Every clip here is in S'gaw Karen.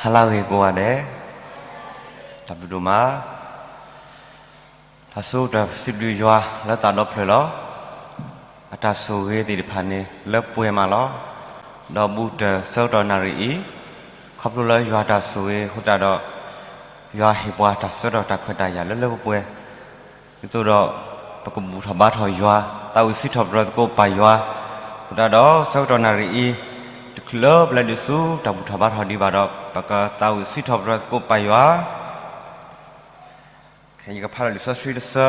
ဟါလၢအဂ့ၤကိးဂၤဒဲး, တၢ်ဘျုးဒိၣ်မး, တၢ်ဆိၣ်ဂ့ၤတၢ်စံးဘျုးယွၤလၢသးဒီဖျၢၣ်လီၤ. အတၢ်ဆိၣ်ဂ့ၤသ့ၣ်တဖၣ်န့ၣ် လၢပှဲၤမးလီၤ. ဒီးဘူးတၢ်ဆၢကတီၢ်နၣ်ရံၣ်အံၤ, ခီဖျိလၢယွၤတၢ်ဆိၣ်ဂ့ၤအဃိသတးဒီး, ယွၤဟ့ၣ်ပှၤတၢ်ဆၢကတီၢ်တၢ်ခွဲးတၢ်ယာ်လၢလၢပှဲၤပှဲၤ, ဒ်သိးဒီး ပကဘူၣ်ထီၣ်ဘါထီၣ်ယွၤ, သးဝံၣ်စံးထီၣ်ပတြၢၤသကိးပၢ်ယွၤ, အဃိသတးဒီးဆၢကတီၢ်နၣ်ရံၣ်အံၤ, တချုးလၢပလဲၤဒုးဆူတၢ်ဘူၣ်ထီၣ်ဘါထီၣ်ဒံးဘၣ်ဒီး ပကသးဝံၣ်စံးထီၣ်ပတြၢၤသကိးပၢ်ယွၤ. ခဲအံၤယကဖးလီၤလံာ်စီဆှံတဆၢ,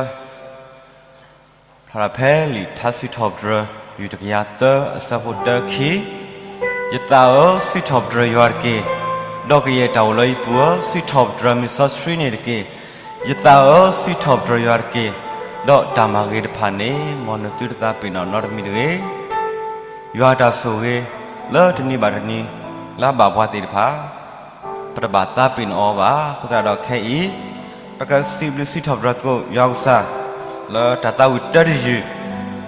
ဖျါလီၤဖဲလံာ်ထါစံးထီၣ်ပတြၢၤ ယူၢ်တကယၤသၢအဆၢဖိတၢခံ, ယသးဧၢ, စံးထီၣ်ပတြၢၤယွၤတက့ၢ်. ဒီးကယဲၢ်တၢ်အိၣ်လၢယပူၤဧၢ, စံးထီၣ်ပတြၢၤမုၢ်စီဆှံန့ၣ်တက့ၢ်. ယသးဧၢ, စံးထီၣ်ပတြၢၤယွၤတက့ၢ်. ဒီးတၢ်မၤဂ့ၤတဖၣ်န့ၣ် မ်နသုတသးပ့ၤနီၣ်နီတမံၤတဂ့ၤ. ယွၤတၢ်ဆိၣ်ဂ့ၤ လၢတနံၤဘၣ်တနံၤ လၢအဘၣ်ပှၤသ့ၣ်တဖၣ် ပတဘၣ်သးပ့ၤနီၣ်အီၤဘၣ်. အဃိသတးဒီးခဲအံၤ, ပကစံးဘျုးစံးထီၣ်ပတြၢၤသကိးယွၤကစၢ် လၢတၢ်သးဝံၣ်တၢတယုၢ်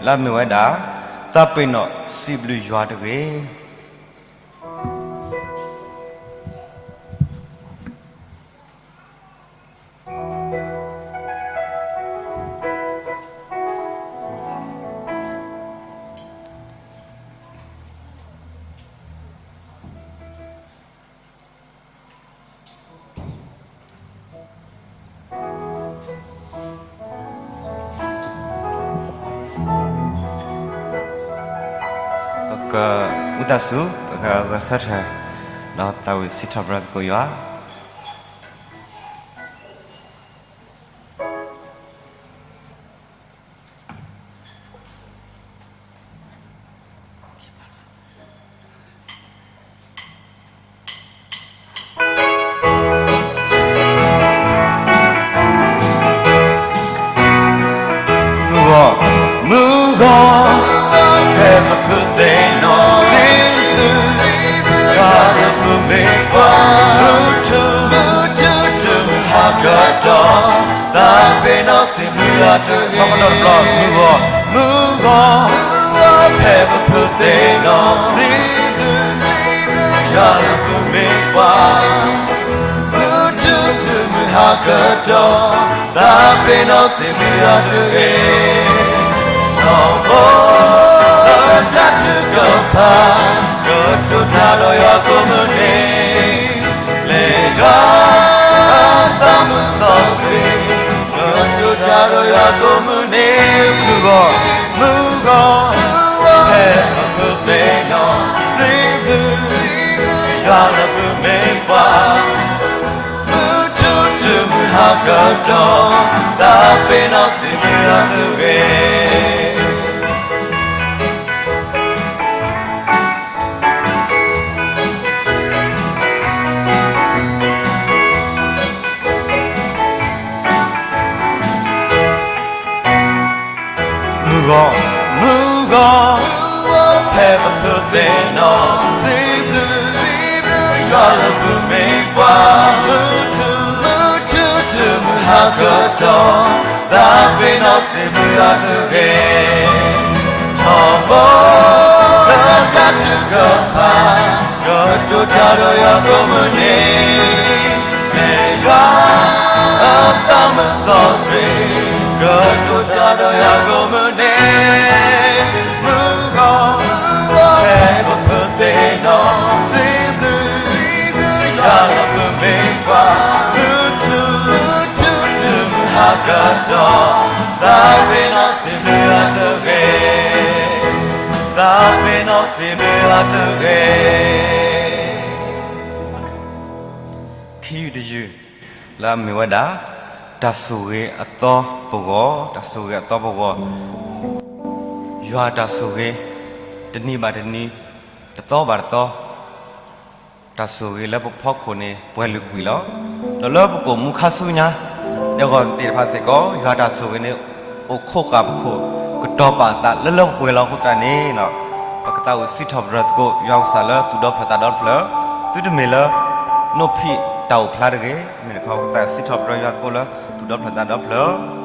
လၢအမ့ၢ်ဝဲဒၣ် သးပ့ၤနီၣ်စံးဘျုးယွၤတဂ့ၤ. ပကဝံသးစူၤ ပကဂဲၤဆၢထၢၣ် ဒီးသးဝံၣ်စံးထီၣ်ပတြၢၤသကိးယွၤ. မုၢ်ဂီၤ, မုၢ်ဂီၤ, ဖဲပဖုးသ့ၣ်နီၣ်, စံးဘျုး, စံးဘျုးယွၤလၢပမ့ၢ်ပှၤ, မုၢ်ထူ, မုၢ်ထူ, တုၤမုၢ်ဟါကတီၢ်, သးပ့ၤနီၣ်စံးဘျုးယွၤတဂ့ၤ. မုၢ်ဂီၤ, မုၢ်ဂီၤ, မုၢ်ဂီၤ, ဖဲပဖုးသ့ၣ်နီၣ်, စံးဘျုး, စံးဘျုးယွၤလၢပမ့ၢ်ပှၤ, မုၢ်ထူ, တုၤမုၢ်ဟါကတီၢ်, သးပ့ၤနီၣ်စံးဘျုးယွၤတဂ့ၤ. ထီဘိ, လၢတၢ်ထုကဖၣ်, ကတိၤတၢ်ဒီးယွၤကိးမုၢ်နံၤ, လၢယွၤအသးမုာ်စီဆှံ, ကတိၤတၢ်ဒီးယွၤကိးမုၢ်နံၤ. မုၢ်ဂီၤ, မုၢ်ဂီၤ, ဖဲပဖုးသ့ၣ်နီၣ်, စံးဘျုး, စံးဘျုးယွၤလၢပမ့ၢ် ပှၤ, မုၢ်ထူ, တုၤမုၢ်ဟါကတီၢ်, သးပ့ၤနီၣ်စံးဘျုးယွၤတဂ့ၤ. မုၢ်ဂီၤ, မုၢ်ဂီၤ, ဖဲပဖုးသ့ၣ်နီၣ်, စံးဘျုး, စံးဘျုးယွၤလၢပမ့ၢ်ပှၤ, မုၢ်ထူ, မုၢ်ထူ, တုၤမုၢ်ဟါကတီၢ်, သးပ့ၤနီၣ်စံးဘျုးယွၤတဂ့ၤ. ထီဘိ, လၢတၢ်ထုကဖၣ်, ကတိၤတၢ်ဒီးယွၤကိးမုၢ်နံၤ, လၢယွၤအသးမုာ်စီဆှံ, ကတိၤတၢ်ဒီးယွၤကိးမုၢ်နံၤ. မုၢ်ဂီၤ, ဖဲပဖုးသ့ၣ်နီၣ်, စံးဘျုး, စံးဘျုးယွၤလၢပမ့ၢ်ပှၤ, မုၢ်ထူ, မုၢ်ထူ, တုၤမုၢ်ဟါကတီၢ်, သးပ့ၤနီၣ်စံးဘျုးယွၤတဂ့ၤ. သးပ့ၤနီၣ်စံးဘျုးယွၤတဂ့ၤ. ခံယုၢ်တယုၢ် လၢအမ့ၢ်ဝဲဒၣ် တၢ်ဆိၣ်ဂ့ၤအသီပဂီၢ်, တၢ်ဆိၣ်ဂ့ၤအသီပဂီၢ်, ယွၤတၢ်ဆိၣ်ဂ့ၤ တနံၤဘၣ်တနံၤ, တသီဘၣ်တသီ, တၢ်ဆိၣ်ဂ့ၤလၢပဖီခိၣ်န့ၣ် ပှဲၤလုာ်ကွံာ်လီၤ. ဒီးလၢပကိာ်မူခါဆူညါ ဒဲကဝီၤသ့ၣ်တဖၣ်စ့ၢ်ကီး ယွၤတၢ်ဆိၣ်ဂ့ၤန့ၣ် အိၣ်ခိးဃာ်ပခိၣ် ကတီၤပာ်အသးလၢလၢပှဲၤပှဲၤလီၤ. အဃိသတးန့ၣ် ပကသးဝံၣ်စံးထီၣ်ပတြၢၤသကိး ယွၤကစၢ်လၢသူၣ်ဒီဖျၢၣ်သးဒီဖျၢၣ်, သုတမ့ၢ်လၢ နိၣ်ဖံးတၢ်အိၣ်ဖျါတဂ့ၤ, မ့ၢ်တခီ ပကသးစံးထီၣ်ပတြၢၤယွၤသကိးလၢသူၣ်ဒီဖျၢၣ်သးဒီဖျၢၣ်. မုၢ်ဂီ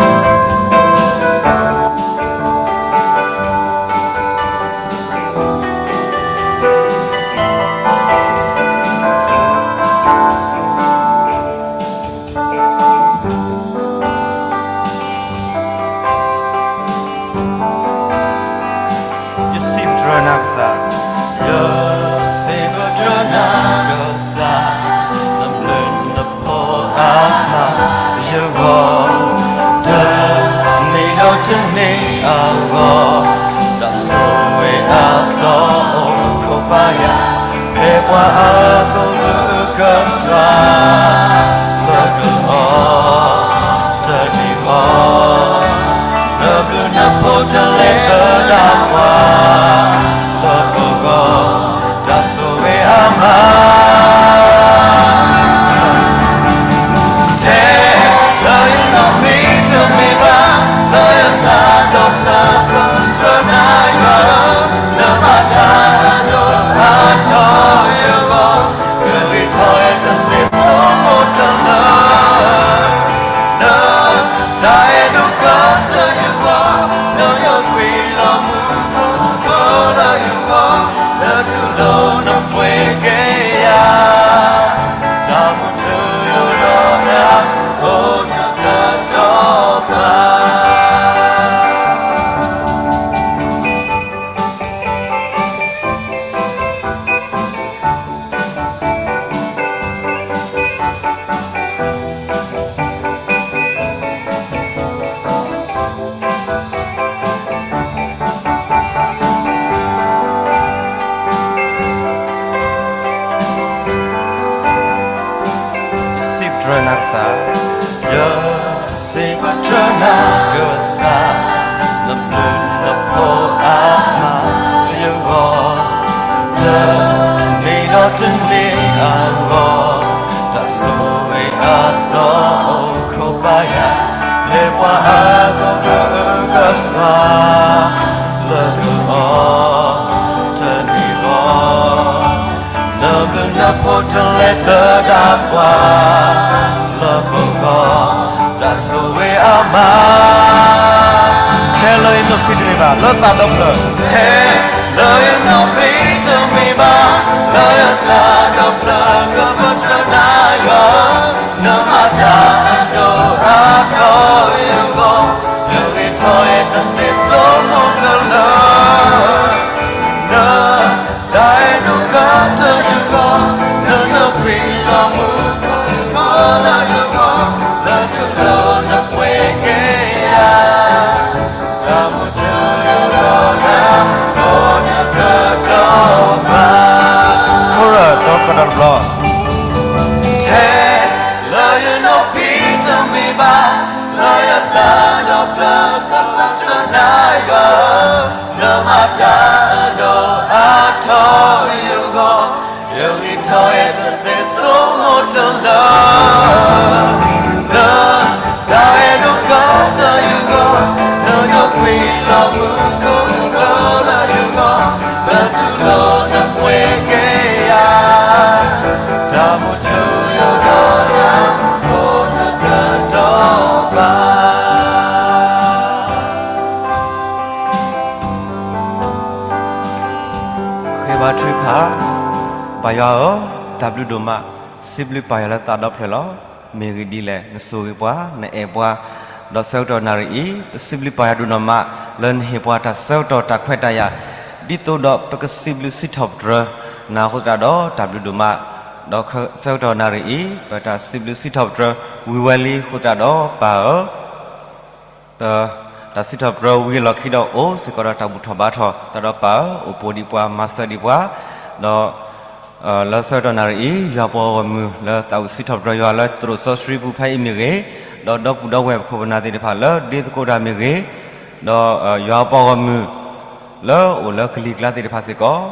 ၤ, ပၢ်ယၤ, ဖဲပှၤအသိးမုၢ်ကစၢ်, လၢကလီၤ, တနံၤလီၤ, နဘျုးနဖှိၣ်တလဲၤသဒၣ်ပှၤ, လၢပဂီၢ်, တၢ်ဆိၣ်ဂ့ၤအမး ထဲလၢယနီၢ်ဖံးတမ့ၢ်ဘၣ်, လၢယသးဒီဖျၢၣ်ကတြၢနၤယွၤဧၢ, နမၤတၢ်အဒိၣ်အထီယဂီၢ်, ကဂ့ၤထီၣ်ယတသ့စိမိၢ်တလၢ, နတၢ်အဲၣ်ဒိးကတၢၢ်ယဂီၢ်, လၢယကွံာ်လီၤမူခိၣ်ကီလၢယဂီၢ်, လၢထူလီၤနပှ့ၤက့ၤယၤ တၢ်မူထူယိာ်ဒီးနၤ, အိၣ်နကတီၢ်ဘၣ်. ယစံးပတြၢၤနၤကစၢ်, ယစံးပတြၢၤနၤကစၢ်, နဘျုးနဖှိၣ်အါမးလၢယဂီၢ်, တနံၤဒီးတနံၤအဂီၢ်, တၢ်ဆိၣ်ဂ့ၤအသီအိၣ်ခိးပၢ်ယၤ, ဖဲပှၤအသိးမုၢ်ကစၢ်, လၢကလီၤ, တနံၤလီၤ နဘျုးနဖှိၣ်တလဲၤသဒၣ်ပှၤ, လၢပဂီၢ်, တၢ်ဆိၣ်ဂ့ၤအါမး, ထဲလၢယနီၢ်ဖံးတမ့ၢ်ဘၣ်, လၢသးဒီဖျၢၣ်, ထဲလၢယနီၢ်ဖံးတမ့ၢ်ဘၣ်, လၢယသးဒီဖျၢၣ်ကပတြၢနၤယွၤ, နမၤတၢ်အဒိၣ်အထီယဂီၢ်, ယဂ့ၤထီၣ်ယတသ့စိမိၢ်တလၢ နတၢ်အဲၣ်ဒိးကတၢၢ်ယဂီၢ်, လၢနကွံာ်လီၤမူခိၣ်ကီလၢယဂီၢ်, လၢထူလီၤနပှ့ၤက့ၤယၤ, တၢ်မူထူယိာ်ဒီးနၤ, အိၣ်နကတီၢ်ဘၣ်. ခိရၢ် တကတီၢ်တဘျီ ထဲလၢယနီၢ်ဖံးတမ့ၢ်ဘၣ်, လၢယသးဒီဖျၢၣ်ကပတြၢနၤယွၤဧၢ, နမၤတၢ်အဒိၣ်အထီယဂီၢ်, ယဂ့ၤထီၣ်ယတသ့စိမိၢ်တလၢ လၢတၢ်အဲၣ်ဒိးကတၢၢ်ယဂီၢ်, လၢယကွံာ်လီၤမူခိၣ်ကီလၢယဂီၢ်, လၢထူလီၤနပှ့ၤက့ၤယၤ, တၢ်မူထူယိာ်ဒီးနၤ, အိၣ်နကတီၢ်ဘၣ်. ဃ့ဘါထုကဖၣ်, ပၢ်ယွၤဧၢ, တၢ်ဘျုးဒိၣ်မး, စံးဘျုးပၢ်ယွၤလၢသးဒီဖျၢၣ်လီၤ. မ့ၢ်ဂ့ၢ်ဒ်လဲၣ်, နဆိၣ်ဂ့ၤပှၤ, နအဲၣ်ပှၤ, ဒီးဆၢကတီၢ်နၣ်ရံၣ်အံၤ, ပစံးဘျုးပၢ်ယွၤဒိၣ်နီၢ်မး, လၢနဟ့ၣ်ပှၤတၢ်ဆၢကတီၢ်တၢ်ခွဲးတၢ်ယာ်, ဒ်သိးဒီးပကစံးဘျုးစံးထီၣ်ပတြၢၤနၤအဃိသတးဒီး တၢ်ဘျုးဒိၣ်မး, ဒီးဆၢကတီၢ်နၣ်ရံၣ်အံၤ, ပတၢ်စံးဘျုးစံးထီၣ်ပတြၢၤဝံၤဝဲလံအဃိသတးဒီး ပၢ်ဧၢ တၢ်စံးထီၣ်ပတြၢၤဝံၤအလီၢ်ခံဒီးအိၣ်စ့ၢ်ကီးဒီးတၢ်ဘူၣ်ထီၣ်ဘါထီၣ်, တၢ်ဒီးပၢ်ဧၢ, အိၣ်ပိာ်ဒံးပှၤ, မၤစၢၤဒံးပှၤ, ဒီး လၢဆၢကတီၢ်နၣ်ရံၣ်အံၤ, ယွၤပှၤဂီၢ်မုၢ်လၢသးအိၣ်စံးထီၣ်ပတြၢၤယွၤလၢသရိာ်စီဆှံပူၤဖဲအံၤမ့ၢ်ဂ့ၤ, ဒီးဒီပုၢ်ဒီဝဲၢ်ပခိၣ်ပနၢ်သ့ၣ်တဖၣ်လၢဒ့သကိးတၢ်မ့ၢ်ဂ့ၤ, ဒီးယွၤပှၤဂီၢ်မုၢ် လၢအိၣ်လၢကလံၤကျါသ့ၣ်တဖၣ်စ့ၢ်ကီး,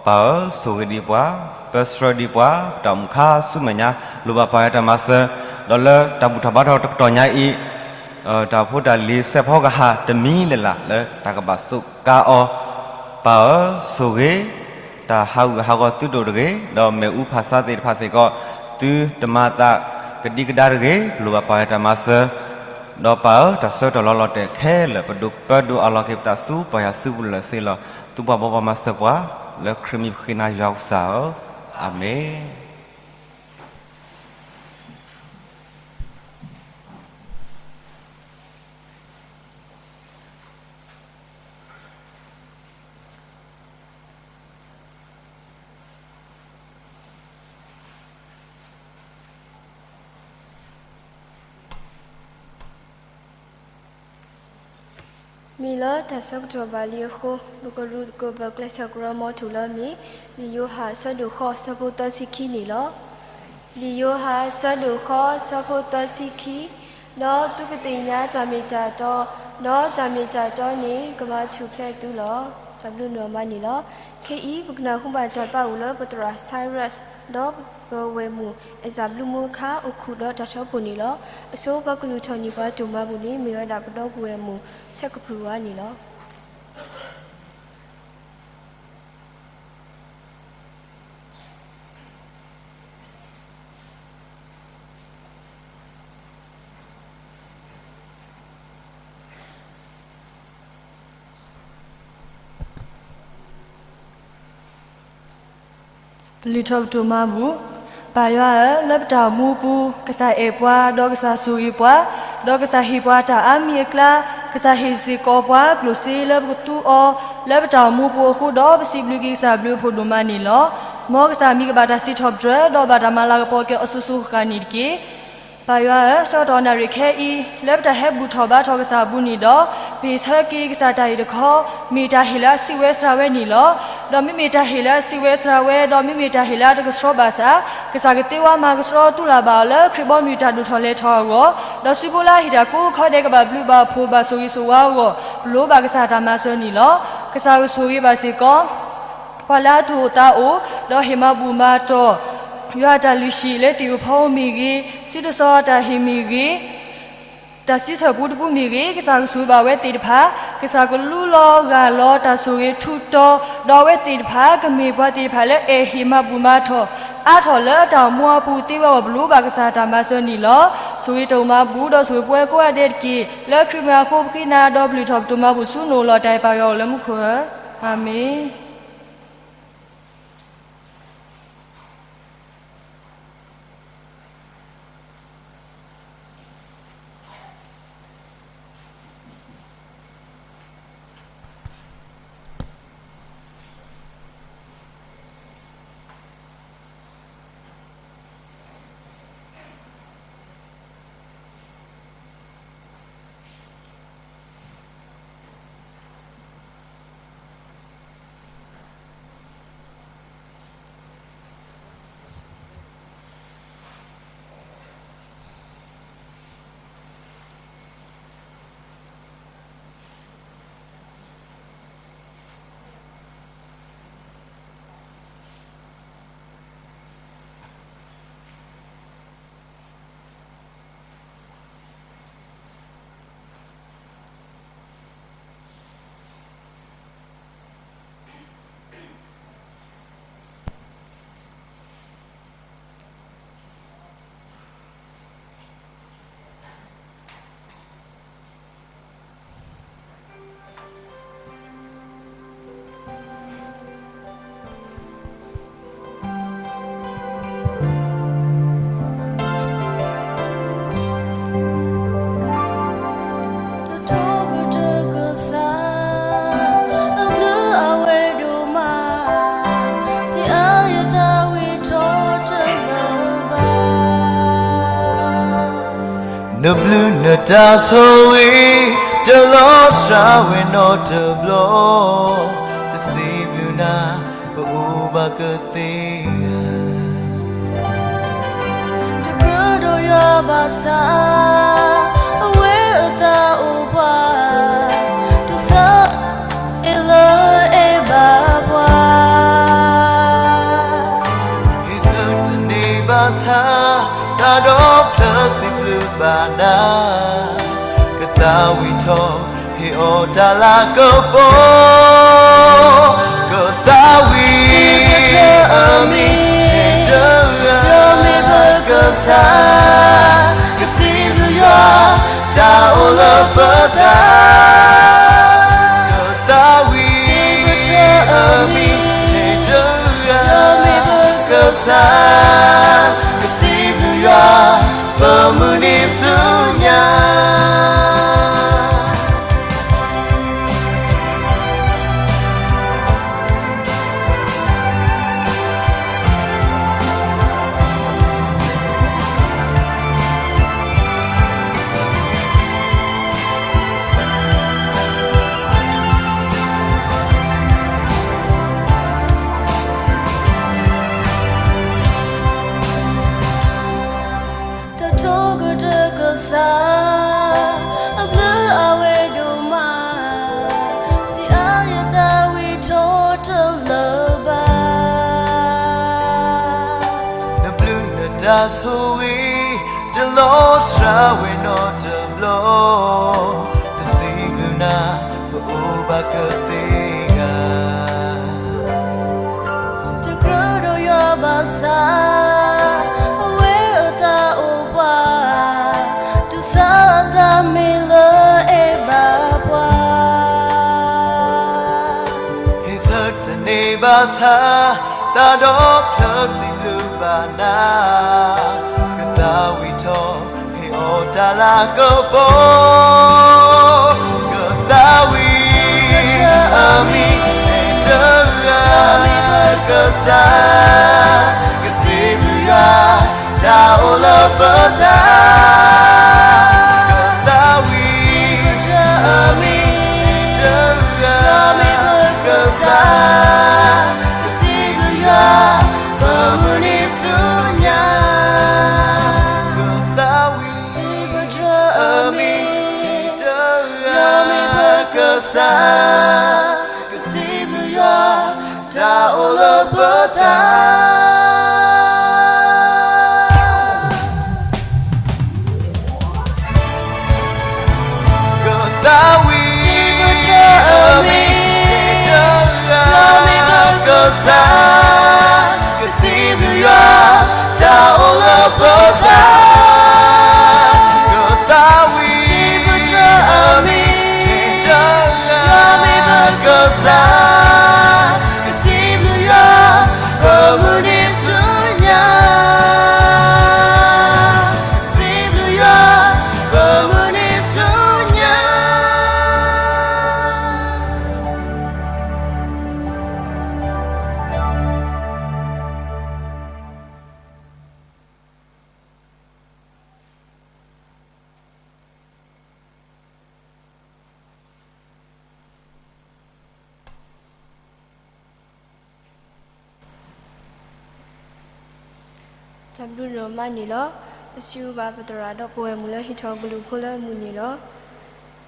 ပၢ်ဧၢ, ဆိၣ်ဂ့ၤဒံးပှၤ, ပၢဆှၢဒံးပှၤ, ပတၢ်အိၣ်မူခါဆူမဲာ်ညါ လိၣ်ဘၣ်ပၢ်ယွၤတၢ်မၤစၢၤ, ဒီးလၢတၢ်ဘူၣ်ထီၣ်ဘါထီၣ်တကတီၢ်ညါအံၤ, တၢ်ဖိတၢ်လံၤစဲးဖီကဟၣ်တမံၤလၢ်လၢ်လၢတၢ်ကဘၣ်စူးကါအီၤ, ပၢ်ဧၢ, ဆိၣ်ဂ့ၤ တၢ်ဟးဂူာ်ဟးဂီၤသုဒိၣ်တဂ့ၤ, ဒီးမ့ၣ်အူဖးဆါသ့ၣ်တဖၣ်စ့ၢ်ကီး, သုတမၤသးကဒံကဒါတဂ့ၤ, လိၣ်ဘၣ်ပၢ်ယွၤတၢ်မၤစၢၤ, ဒီးပၢ်ဧၢ, တၢ်ဆၢကတီၢ်လီၤလီၤတဲာ်ခဲလၢာ် ပဒိးပၢဒိးအးလီၤက့ၤပသးဆူပၢ်ယွၤစုပူၤလၢာ်ဆ့လီၤ, သုပှၤဘီပှၤမၤစၢၤပှၤ, လၢခရံာ်မံၤပဃ့နၤယွၤကစၢ်ဧၢ, အၤမ့ၣ်. မ့ၢ်လၢတၢ်ဆၢကတီၢ်ဘၣ်လံအဃိ, ပကရူၢ်သကိးပကျဲးစၢးကရၢမိၢ်ထူၣ်လၢအမ့ၢ် လံာ်ယိၤဟၣ်အဆၢဒိၣ်ဃိး အဆၢဖိသၢဆံခံန့ၣ်လီၤ. လံာ်ယိၤဟၣ်အဆၢဒိၣ်ဃိး အဆၢဖိသၢဆံခံ, ဒီးသုကသ့ၣ်ညါတၢ်မ့ၢ်တၢ်တီ, ဒီးတၢ်မ့ၢ်တၢ်တီန့ၣ် ကမၤထူၣ်ဖျဲးသုလီၤ. တၢ်ဘျုးနီၢ်မးန့ၣ်လီၤ. ခဲအံၤ ပကနၢ်ဟူဘၣ်တၢ်သးအိၣ်လၢပသရၣ် Cyrus ဒီးပဝဲၢ်မုၣ် အဲၣ်စၢ်ဘျုးမူအခါ အိၣ်ခူၣ်ဒီးတၢ်ထီဘိန့ၣ်လီၤ. အဆိပှၤကလုၢ်ထီၣ်န့ၢ်ပှၤတိၢ်မၤဘူၣ်န့ၣ် မ့ၢ်ဝဲဒၣ်ပဒီပုၢ်ဝဲၢ်မုၣ် ဆဲးကပြုၢ်ဝါန့ၣ်လီၤ. ပလုၢ်ထီၣ်ပတိၢ်မၤဘူၣ်. ပၢ်ယွၤဧၢ, လၢပတၢ်အိၣ်မူအပူၤ ကစၢ်အဲၣ်ပှၤ, ဒီးကစၢ်ဆိၣ်ဂ့ၤပှၤ, ဒီးကစၢ်ဟ့ၣ်ပှၤတၢ်အါမံၤအကျါ, ကစၢ်ဟ့ၣ်စ့ၢ်ကီးပှၤကျိၣ်စ့လၢပကသူအီၤ လၢပတၢ်အိၣ်မူအပူၤအဃိဒီး ပစံးဘျုးက့ၤကစၢ်ဘျုးအဖှိၣ်ဒိၣ်မးန့ၣ်လီၤ. မ်ကစၢ်မံၤကဘၣ်တၢ်စံးထီၣ်ပတြၢၤ ဒီးဘၣ်တၢ်မၤလၤကပီၤက့ၤအီၤစိၤစိၤဃၣ်ဃၣ်န့ၣ်တက့ၢ်. ပၢ်ယွၤဧၢ, ဆၢကတီၢ်နၣ်ရံၣ်ခဲအံၤ လၢပတၢ်ဟဲဘူၣ်ထီၣ်ဘါထီၣ်ကစၢ်အပူၤန့ၣ်ဒီး ပဟ့ၣ်ဆၢက့ၤကစၢ်တၢ်အုၣ်တခီ မ့ၢ်တၢ်ဟ့ၣ်လၢအစံးဝဲစှၤဝဲန့ၣ်လီၤ. ဒီးမ့မ့ၢ်တၢ်ဟ့ၣ်လၢအစံးဝဲစှၤဝဲ ဒီးမ့မ့ၢ်တၢ်ဟ့ၣ်လၢအတကဆှီဘၣ်ဆၣ် ကစၢ်ကသ့ဝါမၤကဆှီတူၢ်လၢ်ဘၣ်အီၤလၢခရံာ်ဘီမုၢ်တၢ်ဒိၣ်ထီၣ်လဲၤထီၣ်အဂီၢ်, ဒီးစုဖိလၢအဟ့ၣ်တၢ်ကိးခီဒဲးကဘၣ်ဘျုးဘၣ်ဖှိၣ် ဘၣ်ဆိၣ်ဂ့ၤဆိၣ်ဝါအဂီၢ် ပလိၣ်ဘၣ်ကစၢ်တၢ်မၤစၢၤန့ၣ်လီၤ. ကစၢ်ကဆိၣ်ဂ့ၤဘၣ်စ့ၢ်ကီး ပှၤလၢအသူၣ်အိၣ်သးအိၣ် ဒီးဟ့ၣ်မၤဘူၣ်မၤတီၢ် ယွၤအတၢ်လုၢ်ဟံၣ်လၢသ့ၣ်ဧိၤဖီဧိၤမ့ၢ်ဂ့ၤ, စုတစီအတၢ်ဟ့ၣ်မ့ၢ်ဂ့ၤ, တၢ်စံးထီၣ်ပူတပူမ့ၢ်ဂ့ၤ, ကစၢ်ကဆိၣ်ဂ့ၤဘၣ်အဝဲသ့ၣ်တဖၣ်, ကစၢ်ကလူလီၤဂၢ်လီၤတၢ်ဆိၣ်ဂ့ၤထူးတီၤ, ဒီးအဝဲသ့ၣ်တဖၣ်ကမ့ၢ်ပှၤသ့ၣ်တဖၣ်လၢအဲၣ်ဟ့ၣ်မၤဘူၣ်မၤတီၢ် အါထီၣ်လၢအတၢ်အိၣ်မူအပူၤသ့ဝဲအဂီၢ် ပလိၣ်ဘၣ်ကစၢ်တၢ်မၤစၢၤန့ၣ်လီၤ. ဆိၣ်ဂ့ၤတၢ်အိၣ်မၤဘူၣ်ဒီးဆိၣ်ဂ့ၤပဝဲကိးဂၤဒဲးတက့ၢ်. လၢခရံာ်မုၢ်အဃိပဃ့နၤဒီးပလုၢ်ထီၣ်ပတိၢ်မၤဘူၣ်ဆူနအိၣ်လီၤ. တၢ်အဲၣ်ပၢ်ယွၤအိၣ်လၢမူခိၣ်ဧၢ, အၤမ့ၣ်.တထီကတၢၢ်ကစၢ်, အဘျုးအဝဲဒိၣ်မး, စံးအါယသးဝံၣ်ထီၣ်တလၢာ်ဘၣ်. နဘျုးနတၢ်ဆိၣ်ဂ့ၤ တလီၤစှၤဝဲနီတဘျီ, တစံးဘျုးနၤ ပအိၣ်ဘၣ်ကသ့ဧါ. တကြၢးဒီးယွၤဘၣ်ဆၣ်, အဝဲအသးအိၣ်ပှၤ, တဆၢအ့ၣ်လၢအဲၣ်ဘၣ်ပှၤ. ဟ့ၣ်ဆၢတန့ၢ်ဘၣ်ဆၣ်, တၢ်ဒီးဖျၢၣ်စံးဘျုးဘၣ်နၤ, ကသးဝံၣ်ထီၣ် ဟ့ၣ်အီၤတၢ်လၤကပီၤ, ကသးဝံၣ် စံးဘျုးအမံၤ, ဒီးမ့ၢ်ပကစၢ်, ကစံးဘျုးယွၤ, တၢ်အိၣ်လၢပသး, ကသးဝံၣ် စံးဘျုးအမံၤ, ဒီးမ့ၢ်ပကစၢ်, ကစံးဘျုးယွၤ, ပမုၢ်နံၤဆူညါ. စၢ်, အဘျုးအဝဲဒိၣ်မး, စံးအါယသးဝံၣ်ထီၣ်တလၢဘၣ်. နဘျုးနတၢ်ဆိၣ်ဂ့ၤ တလီၤစှၤဝဲနီတဘျီ, တစံးဘျုးနၤ ပအိၣ်ဘၣ်ကသ့ဂၤ. တကြၢးဒီးယွၤဘၣ်ဆၣ်, အဝဲအတၢ်အိၣ်ပှၤ, တုၤဆၢအတၢ်မ့ၢ်လၢအဲၣ်ဘၣ်ပှၤ. ဟ့ၣ်ဆၢတန့ၢ်ဘၣ်ဆၣ်, သးဒီဖျၢၣ်စံးဘျုးဘၣ်နၤ, ကသးဝံၣ်ထီၣ် ဟ့ၣ်အီၤတၢ်လၤကပီၤ, ကသးဝံၣ်, အမံၤတဂၤ, ကစၢ်, ကစံးဘျုးယွၤ, တၢ်အိၣ်လၢပသး, ကသးဝံၣ်, အမံၤတဂၤ, ကစၢ်, ကစံးဘျုးယွၤ, ပမုၢ်နံၤဆူညါ, ကသးဝံၣ် စံးဘျုးယွၤအမံၤ, တဂၤမ့ၢ်ပကစၢ်, ကစံးဘျုးယွၤ, တၢ်အိၣ်လၢပသး, ကသးဝံၣ်, စံးဘျုးယွၤအမံၤ, တဂၤမ့ၢ်ပကစၢ်, ကစံးဘျုးယွၤ, တၢ်အိၣ်လၢပသး, ကသးဝံၣ်, စံးဘျုးယွၤအမံၤ, တဂၤမ့ၢ်ပကစၢ်, ကစံးဘျုးယွၤ, ပမုၢ်နံၤဆူညါ, ကစံးဘျုးယွၤ, ပမုၢ်နံၤဆူညါ. တၢ်ဘျုးဒိၣ်မးန့ၣ်လီၤ. ပစံးဘျုးဘၣ်ပသရၣ်ဒီးပဝဲၢ်မုၣ်လၢဟံးထီၣ်ကလုၢ်ဖိလၢမုၢ်နံၤလီၤ.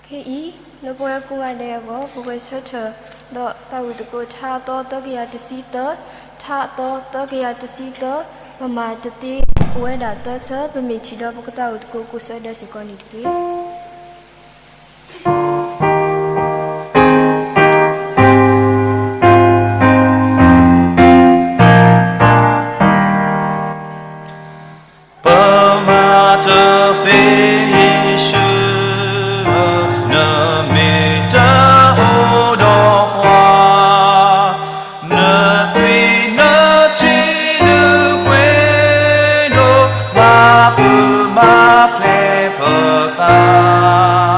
ခဲအံၤ, လၢပဝဲကိးဂၤဒဲးအဂီၢ် ပကဂဲၤဆၢထၢၣ်ဒီးတၢ်ဂ့ၢ်သကိး ထါအသီသၢကယၤတဆံသၢ, ထါအသီသၢကယၤတဆံသၢ, ပမၤတသ့ပဝဲဒၣ်သၢဆၢ, ပမ့ၢ်ထံၣ်ဒီးပကတၢ်အိၣ်သကိးကိးဆၢဒဲးစ့ၢ်ကီးန့ၣ်တက့ၢ်. ပမၤတသ့ယ့ၣ်ၡူးဧၢ, နမ့ၢ်တအိၣ်ဒီးပှၤ, နသွံၣ်နထံလုၢ်ပှ့ၤဒိၣ်, မၤပူၤမၤဖျဲးပသ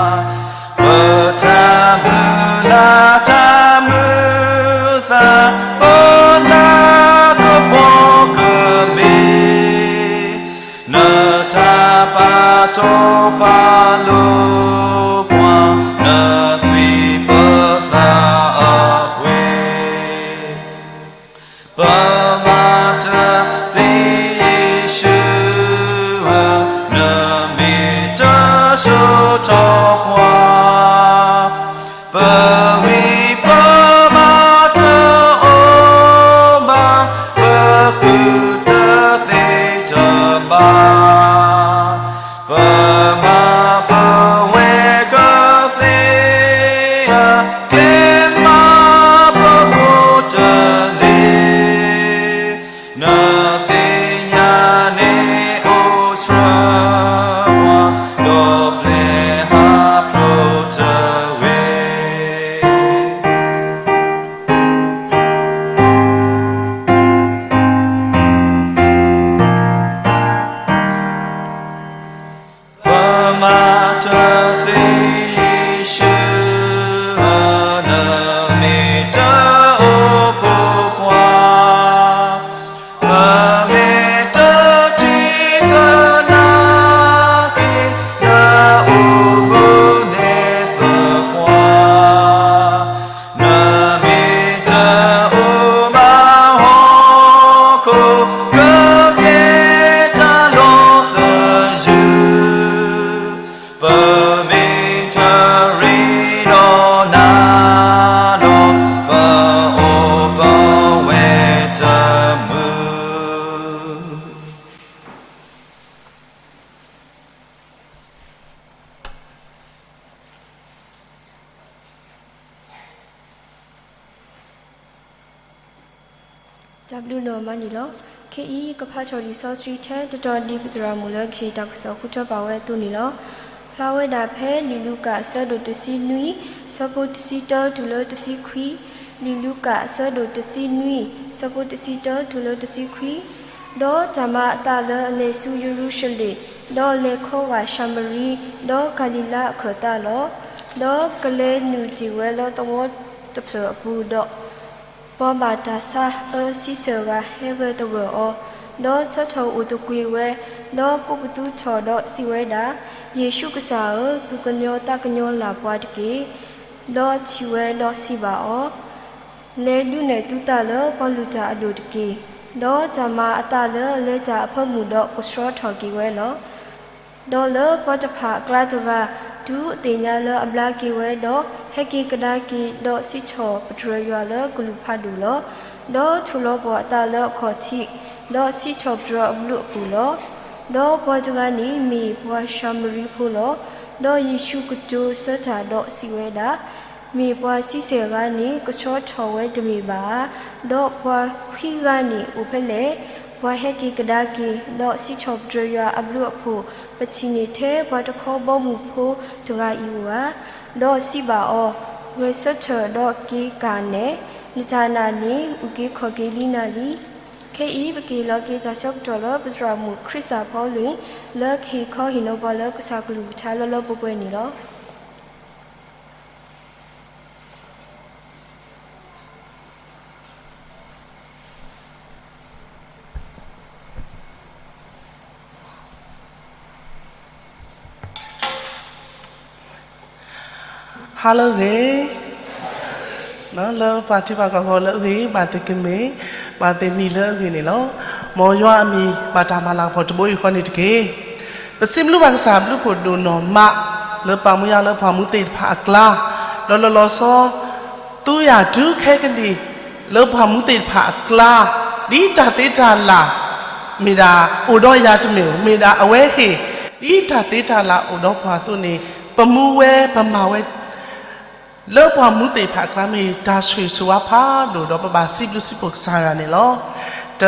း, ပတၢ်မုၢ်လၢ်တၢ်မုာ်သး, ပလၤကပီၤကမ့ၢ် နတၢ်ပာ်တီပာ်လိၤပှၤ, နသွံၣ်ပသးအပှ့ၤ, ပမၤတသ့ယ့ၣ်ၡူးဧၢ, နမ့ၢ်တစိာ်ထီၣ်ပှၤ, ပဂံၢ်ပဘါတအိၣ်ဘၣ်, ပကူၣ်တသ့တဘၣ်, ပမၤပဝဲကသ့ဧါ, ကျဲမၤပဘိးတန့ၢ်, နသ့ၣ်ညါန့ၣ်အိၣ်ဆှၢပှၤ, ဒီးပျဲၢ်ဟးဖျိးတဝ့ၤ. ဘျုးဒိၣ်မးန့ၣ်လီၤ. ခဲအံၤ ယကဖးထီၣ်လံာ်စီဆှံထဲ တတီၤဒ်ပသရၣ်မုၣ်လၢကဟ့ၣ်တၢ်ကစီၣ်ဃုထၢပာ်ဝဲအသိးန့ၣ်လီၤ. ဖျါဝဲဒၣ်ဖဲလံာ်လူၤကၣ်အဆၢဒိၣ်တဆံနွံ, ဆၢဖိတဆံတၢတုၤလၢတဆံခွံ, လံာ်လူၤကၣ်အဆၢဒိၣ်တဆံနွံ, ဆၢဖိတဆံတၢတုၤလၢတဆံခွံ, ဒီးတၢ်မၤအသးလၢအလဲၤဆူယရူၤၡလ့ၣ်, ဒီးလဲၤခီဂာ်ၡၤမရံ, ဒီးကၤလံၤလါအခၢၣ်သးလီၤ. ဒီးကလဲၤနုာ်တ့ၢ်ဝဲလၢသဝီတဖျၢၣ်အပူၤ, ဒီး ပှၤဘၣ်တၢ်ဆါအၢဆံဆၢၣ်ဂၤဟဲဂၢၢ်သဂၢၢ်အီၤ, ဒီးဆၢထၢၣ်အိၣ်သကွ့ၤဝဲ, ဒီးကိးပသူထီၣ်ဒီးစံးဝဲဒၣ်, ယ့ၣ်ၡူးကစၢ်ဧၢ, သူၣ်ကညီၤသးကညီၤလၢ်ပှၤတက့ၢ်. ဒီးထံၣ်ဝဲဒီးစံးဘၣ်အီၤ, လဲၤဒုးနဲၣ်သုသးလၢပှၤလုၢ်တၢ်အဒိၣ်တက့ၢ်. ဒီးတၢ်မၤအသးလၢအလဲၤတၢ်အဖၢမုၢ်ဒီးကဆှီထီၣ်က့ၤဝဲလီၤ. ဒီးလၢပှၤတဖၣ်အကျါတဂၤ တုၤအသ့ၣ်ညါလၢအဘျါက့ၤဝဲဒီး ဟဲက့ၤကဒါက့ၤ ဒီးစံးထီၣ်ပတြၢၤယွၤလၢကလူးဖးဒိၣ်လီၤ. ဒီးထုးလီၤပှာ်အသးလၢအခီၣ်ထံး, ဒီးစံးထီၣ်ပတြၢၤအဘျုးအဖှိၣ်လီၤ. ဒီးပှၤတဂၤန့ၣ်မ့ၢ်ပှၤၡၤမရံဖိလီၤ. ဒီးယ့ၣ်ၡူးကတိၤဆၢတၢ်ဒီးစံးဝဲဒၣ်, မ့ၢ်ပှၤဆံဆဲၣ်ဂၤန့ၣ် ကဆှီထီၣ်ဝဲတမ့ၢ်ဘၣ်ဧါ. ဒီးပှၤခွံဂၤန့ၣ်အိၣ်ဖဲလဲၣ်. ပှၤဟဲက့ၤကဒါက့ၤ ဒီးစံးထီၣ်ပတြၢၤယွၤအဘျုးအဖှိၣ် ပထံၣ်န့ၢ်ထဲပှၤတခီဘီမုၢ်ဖိတဂၤအံၤဧိၤဧါ. ဒီးစံးဘၣ်အီၤ, ဂဲၤဆၢထၢၣ်ဒီးက့ၤကၣ်နဲၣ်, နတၢ်နာ်န့ၣ် အုၣ်က့ၤခီၣ်က့ၤလံနၤလံ. ခဲအံၤ ပကဟ့ၣ်လီၤက့ၤတၢ်ဆၢကတီၢ်လၢပသရၣ်မုၣ်ခရံာ်စၢ်ဖီလွံၢ် လၢကဟ့ၣ်ခီဟ့ၣ်နီၤပှၤလၢကစၢ်ကလုၢ်ကထါလၢလၢပှဲၤပှဲၤန့ၣ်လီၤ. Hello ဂ့ၤ, လၢပှၤထံပှၤကီၢ်ဂီၤလၢအဂ့ၤ ဘၣ်သ့ၣ်ကမ့ၢ်, ဘၣ်သ့ၣ်နံၤလၢအဂ့ၤန့ၣ်လီၤ. မ်ယွၤအမံၤ ဘၣ်တၢ်မၤလၤကပီၤတဘိယူၢ်ဃီန့ၣ်တက့ၢ်. ပစံးဘျုးဘၣ်ကစၢ်အဘျုးဖှိၣ်ဒိၣ်နီၢ်မး လၢပာ်မူယၤလၢပှၤမူသ့ၣ်တဖၣ်အကျါ, ဒီးလီၤလီၤဆီဆီ သူယၤတုၤခဲကနံၣ် လၢပှၤမူသ့ၣ်တဖၣ်အကျါ, ဒ်တၢ်သ့တၢ်လၢ် မ့ၢ်ဒၣ်အိၣ်ဒီးယၤတမ့ၢ်ဧိၤ, မ့ၢ်ဒၣ်အဝဲဟ့ၣ် ဒ်တၢ်သ့တၢ်လၢ်အိၣ်ဒီးပှၤအသိးန့ၣ် ပမူဝဲပမၤဝဲ လၢပှၤမူသ့ၣ်တဖၣ်အကျါမ့ၢ်တၢ်ဆိၣ်ဂ့ၤဆိၣ်ဝါဖးဒိၣ်ဒီး ပဘၣ်စံးဘျုးစံးဖှိၣ်ကစၢ်ယွၤန့ၣ်လီၤ. တ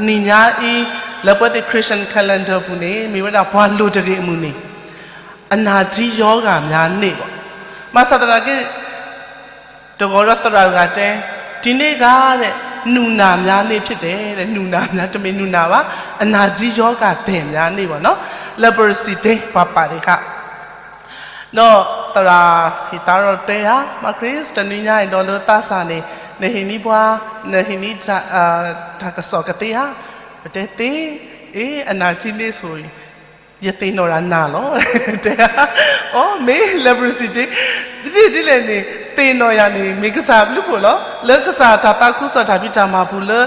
နံၤညါအံၤ လၢပဝဲသ့ၣ် Christian calendar အပူၤန့ၣ် မ့ၢ်ဝဲဒၣ်ပှၤလိၤတဂ့ၤအမုၢ်နံၤ, အနာ်ကြီးရောဂါများနေ့ ဘၣ်. ဘၣ်ဆၣ်သနာ်က့ တဂီၤဒီးသရၣ်ဂၤတဲ, ဒီနေ့က နူနာများနေ့ဖြစ်တယ်, နူနာများ တမ့ၢ်နူနာဘၣ်, အနာ်ကြီးရောဂါသည်များနေ့ ဘၣ်နီၤ, Leprosy Day ပှၤပာ်ဒံးဃာ် ဒီးသရၣ်ဟ့ၣ်သါဒီးတဲယၤ, မၤခရံး တနွံညါအံၤဒီးလၢသးစၢ်န့ၣ် နဟ့ၣ်နံၣ်ပှၤ, နဟ့ၣ်နံၣ် တၢ်ကစီၣ်ကသ့ဧါ, ပတဲသ့, အ့ အနာ်ကြီးနေ့ဆိုရင် ယသ့ၣ်နီၣ်တၢ်နာ်လီၤ, တဲ, အိ မ့ၢ် Leprosy Day ဒ်လဲၣ်န့ၣ် သ့ၣ်နီၣ်ယၤန့ၣ် မ့ၢ်ကစၢ်အဘျုးဖှိၣ်လီၤ. လၢကစၢ်တၢ်သးခုကစီၣ်တၢ်ဖံးတၢ်မၤပူၤလၢ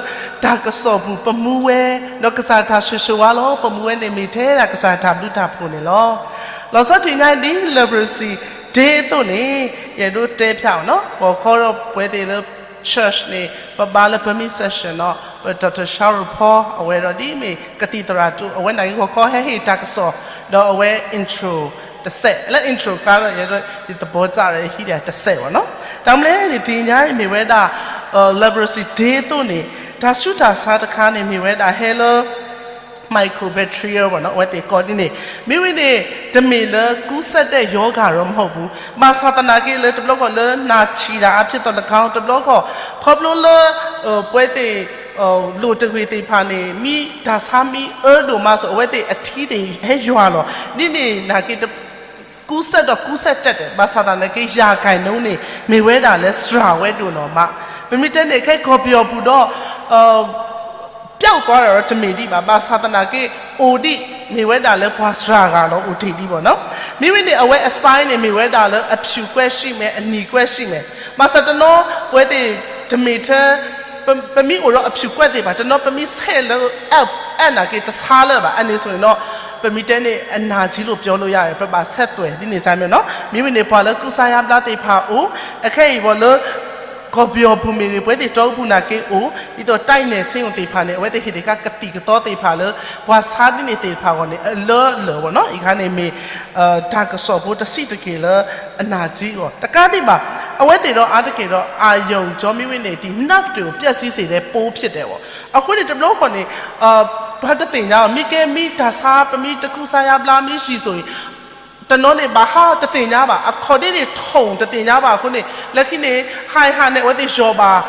တၢ်ကစီၣ်ပူၤပမူဝဲ, ဒီးကစၢ်တၢ်ဆိၣ်ဂ့ၤဆိၣ်ဝါလီၤ ပမူဝဲန့ၣ် မ့ၢ်ထဲဒၣ်ကစၢ်တၢ်ဘျုးတၢ်ဖှိၣ်န့ၣ်လီၤ. လီၤဆီဒၣ်တနံၤညါဒ် Leprosy Day အသိးန့ၣ် ယအဲၣ်ဒိးတဲဖျါအီၤနီၤ, ဂီၤခီဒီးပဝဲသ့ၣ်လၢ church န့ၣ် ပဘါလၢ ပမ့ၢ် session နီၤ, ပ Doctor Sharon Paul အဝဲဒီးဒ်မ့ၢ်ကသံၣ်သရၣ်တအိၣ် အဝဲန့ၣ်ဂီၤခီဟဲဟ့ၣ်တၢ်ကစီၣ်, ဒီးအဝဲ intro တစဲး, လၢ intro ကျါဒီး ယအဲၣ်ဒိး ယသဘီစၢ်ဒီးယဟံးဒၣ်တစဲးဘၣ်နီၤ. တၢ်မနုၤလဲၣ်န့ၣ် တနံၤညါအံၤမ့ၢ်ဝဲဒၣ် Leprosy Day အသိးန့ၣ် တၢ်ဆူးတၢ်ဆါတခါန့ၣ် မ့ၢ်ဝဲဒၣ်ဟဲလၢ mycobacteria ဘၣ်နီၤ, အဝဲသ့ၣ်ကိးဒ်န့ၣ်, မ့ၢ်ဝဲန့ၣ် တမ့ၢ်လၢကူးစက်တဲ့ရောဂါတော့မဟုတ်ဘူး, ဘၣ်ဆၣ်သနာ်က့လၢတဘျီခီၣ်လၢ နာ်ထံၣ်တၢ်အါဖြစ်သော်လည်းကောင်း တဘျီခီၣ် ခီဖျိလၢ ပဝဲသ့ၣ် လိၣ်တဂ့ၤသ့ၣ်တဖၣ်န့ၣ် မ့ၢ်တၢ်ဆါမ့ၢ်အၢဒိၣ်မးစိၤ အဝဲသ့ၣ်အထံသ့ၣ်ဟဲယွၤလီၤ, ဒ်န့ၣ်နာ်က့ ကူးစက်တော့ကူးစက်တတ်တယ်, ဘၣ်ဆၣ်သနာ်က့ ရာခိုင်နှုန်းန့ၣ် မ့ၢ်ဝဲဒၣ်လၢစှၤဝဲဒိၣ်နီၢ်မး, ပမ့ၢ်တဲန့ၣ် ခဲကီၢ်ပယီၤပူၤဒီး ပျောက်သွားတာတော့တမ့ၢ်ဒံးဘၣ်, ဘၣ်ဆၣ်သနာ်က့ အိၣ်ဒံး မ့ၢ်ဝဲဒၣ်လၢပှၤစှၤဂၤလီၤအိၣ်တ့ၢ်ဒံးဘၣ်နီၤ. မ့ၢ်ဝဲန့ၣ် အဝဲအ sign န့ၣ် မ့ၢ်ဝဲဒၣ်လၢအဖၠူးကွက်ရှိမယ်, အနီကွက်ရှိမယ်, ဘၣ်ဆၣ်တနီၤ ပဝဲသ့ၣ်တမ့ၢ်ထဲ ပ ပမ့ၢ်အိၣ်ဒီးအဖၠူးကွက်သ့ၣ်တဖၣ် တနီၤပမ့ၢ်ဆဲးလၢ app နာ်က့တဆါလၢၤဘၣ်, အန့ၣ်စိၤန့ၣ်ဒီး ပမ့ၢ်တဲန့ၣ် အနာ်ကြီးလို့ပြောလို့ရတယ်, ပဘၣ်ဆက်သွယ် ဒ်န့ၣ်စ့ၢ်မ့ၢ်နီၤ. မ့ၢ်ဝဲန့ၣ် ပှၤလၢကူစါယါဘျါသ့ၣ်တဖၣ်အိၣ်, အခဲအံၤဝဲလၢ ကီၢ်ပယီၤပူၤမ့ၢ်ဂ့ၤ ပဝဲသ့ၣ်တီအူပူၤနာ်က့အိၣ်, ဒ်သိး တိုက်နယ်ဆေးရုံ သ့ၣ်တဖၣ်န့ၣ် အဝဲသ့ၣ်ဟ့ၣ်ဒံးဃာ်ကသံၣ်ကသီသ့ၣ်တဖၣ်လၢ ပှၤဆါဒ်န့ၣ်သ့ၣ်တဖၣ်အဂီၢ်န့ၣ် အလၢအလၢာ်ဘၣ်နီၤ. အံၤခါန့ၣ်မ့ၢ် တၢ်ကစီၣ်ဖိတဆံးတက့ၢ်လၢအနာ်ကြီးအဂီၢ် တကးဒံးဘၣ် အဝဲသ့ၣ်ဒီးအါတက့ၢ်ဒီး အာရုံကြော မ့ၢ်ဝံၤန့ၣ် ဒီး nerve တွေကို ပျက်စီးစေတဲ့ ပိုးဖြစ်တယ်ပေါ့. အဃိန့ၣ် တဘျီဃီန့ၣ် ပှၤတသ့ၣ်ညါအီၤ မ့ၢ်ကဲမ့ၢ်တၢ်ဆါ ပမ့ၢ်တကူစါယါဘျါ မ့ၢ်ယံၤစိၤအံၤ တနီၤန့ၣ် ဘၣ်ဟးတသ့ၣ်ညါဘၣ်, အခီၣ်ဒ့န့ၣ် ထိၣ်တသ့ၣ်ညါဘၣ်အဃိန့ၣ် လၢခံန့ၣ် ဟးဟးန့ၣ် အဝဲသ့ၣ်ယီၤဘၣ်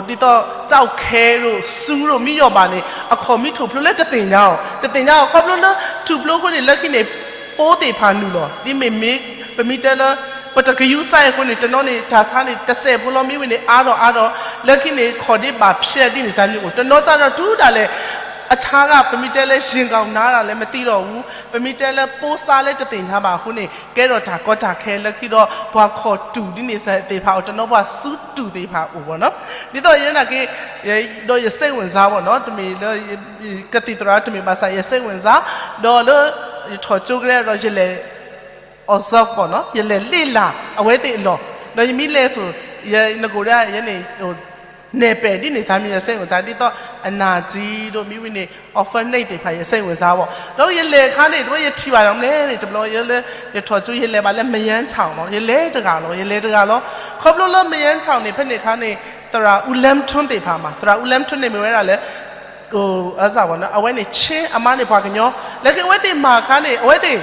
ဒ်သိး ကၠီၣ်ခဲရိၣ်ဆူရိၣ် မ့ၢ်ယီၤဘၣ်န့ၣ် အခီၣ်မ့ၢ်ထူၣ်ဖျိလၢတသ့ၣ်ညါအီၤ, တသ့ၣ်ညါအီၤ ခီဖျိလၢထူၣ်ဖျိအဃိန့ၣ် လၢခံန့ၣ် ပိုးသ့ၣ်တဖၣ်နုာ်လီၤ ဒ်မ့ၢ်မ့ၢ် ပမ့ၢ်တဲလၢ ပတကယူၤစဲအဃိန့ၣ် တနီၤန့ၣ် တၢ်ဆါန့ၣ် တစဲးဖိလီၤ မ့ၢ်ဝံၤန့ၣ် အါထီၣ်အါထီၣ် လၢခံန့ၣ် ခီၣ်ဒ့ဘၣ်ဖျဲးဒ်န့ၣ် စၢ်မ့ၢ်အိၣ် တနီၤကဒီးတုၤဒၣ်လဲာ် အဆါဂၤ ပမ့ၢ်တဲလၢ ရင်ကောင်းနားတာလဲၣ် မသံတော့ဘူး, ပမ့ၢ်တဲလၢ ပိုးစါလၢတသ့ၣ်ညါဘၣ်အဃိန့ၣ် ကဲထီၣ်တၢ်ကီတၢ်ခဲ လၢခံဒီး ပှၤခီၣ်တူာ်ဒ်န့ၣ်သ့ၣ်တဖၣ်အိၣ် တနီၤပှၤဆူတူာ်သ့ၣ်တဖၣ်အိၣ်ဘၣ်နီၤ. ဒ်သိးယဲနာ်က့ ဒီးယ စိတ်ဝင်စား ပေါ့နော်, တမ့ၢ်လၢ ကသံၣ်သရၣ် တမ့ၢ်ဘၣ်ဆၣ် ယ စိတ်ဝင်စား ဒီးလၢ ယထီၣ်ကၠိကလဲဒီး ယလဲၤ observe ပေါ့နော်, ယလဲၤလေ့လာ အဝဲသ့ၣ်အလီၢ်, ဒီးယမ့ၢ်လဲၤဆိ ယနကိးဒၣ်ယဲန့ၣ် နဲၣ်ပဲာ်ဒ်န့ၣ် စၢ်မ့ၢ် ယ စိတ်ဝင်စား ဒ်သိး အနၢ်ကၠံဒီး မ့ၢ်ဝံၤန့ၣ် orphanage သ့ၣ်တဖၣ် ယ စိတ်ဝင်စား ပေါ့, ဒီးယလဲၤအခါန့ၣ် တဝဲယထံၣ်ဘၣ်ဒီးမနုၤလဲၣ်န့ၣ် တဘျီယဲလၢ ယထီၣ်ကၠိ ယလဲၤဘၣ်လၢ မယန်းချောင်း လီၤ, ယလဲၤတဂၤလီၤ ယလဲၤတဂၤလီၤ, ခီဖျိလၢ မယန်းချောင်း န့ၣ် ဖဲန့ၣ်အခါန့ၣ် သရၣ် ဦးလင်းထွန်း သ့ၣ်တဖၣ်မး, သရၣ် ဦးလင်းထွန်း န့ၣ် မ့ၢ်ဝဲဒၣ်လၢ အစၢ် ပေါ့နော်, အဝဲန့ၣ် ချင်း အမါန့ၣ် ပှၤကညီ, လၢခံအဝဲသ့ၣ်မၤအခါန့ၣ် အဝဲသ့ၣ်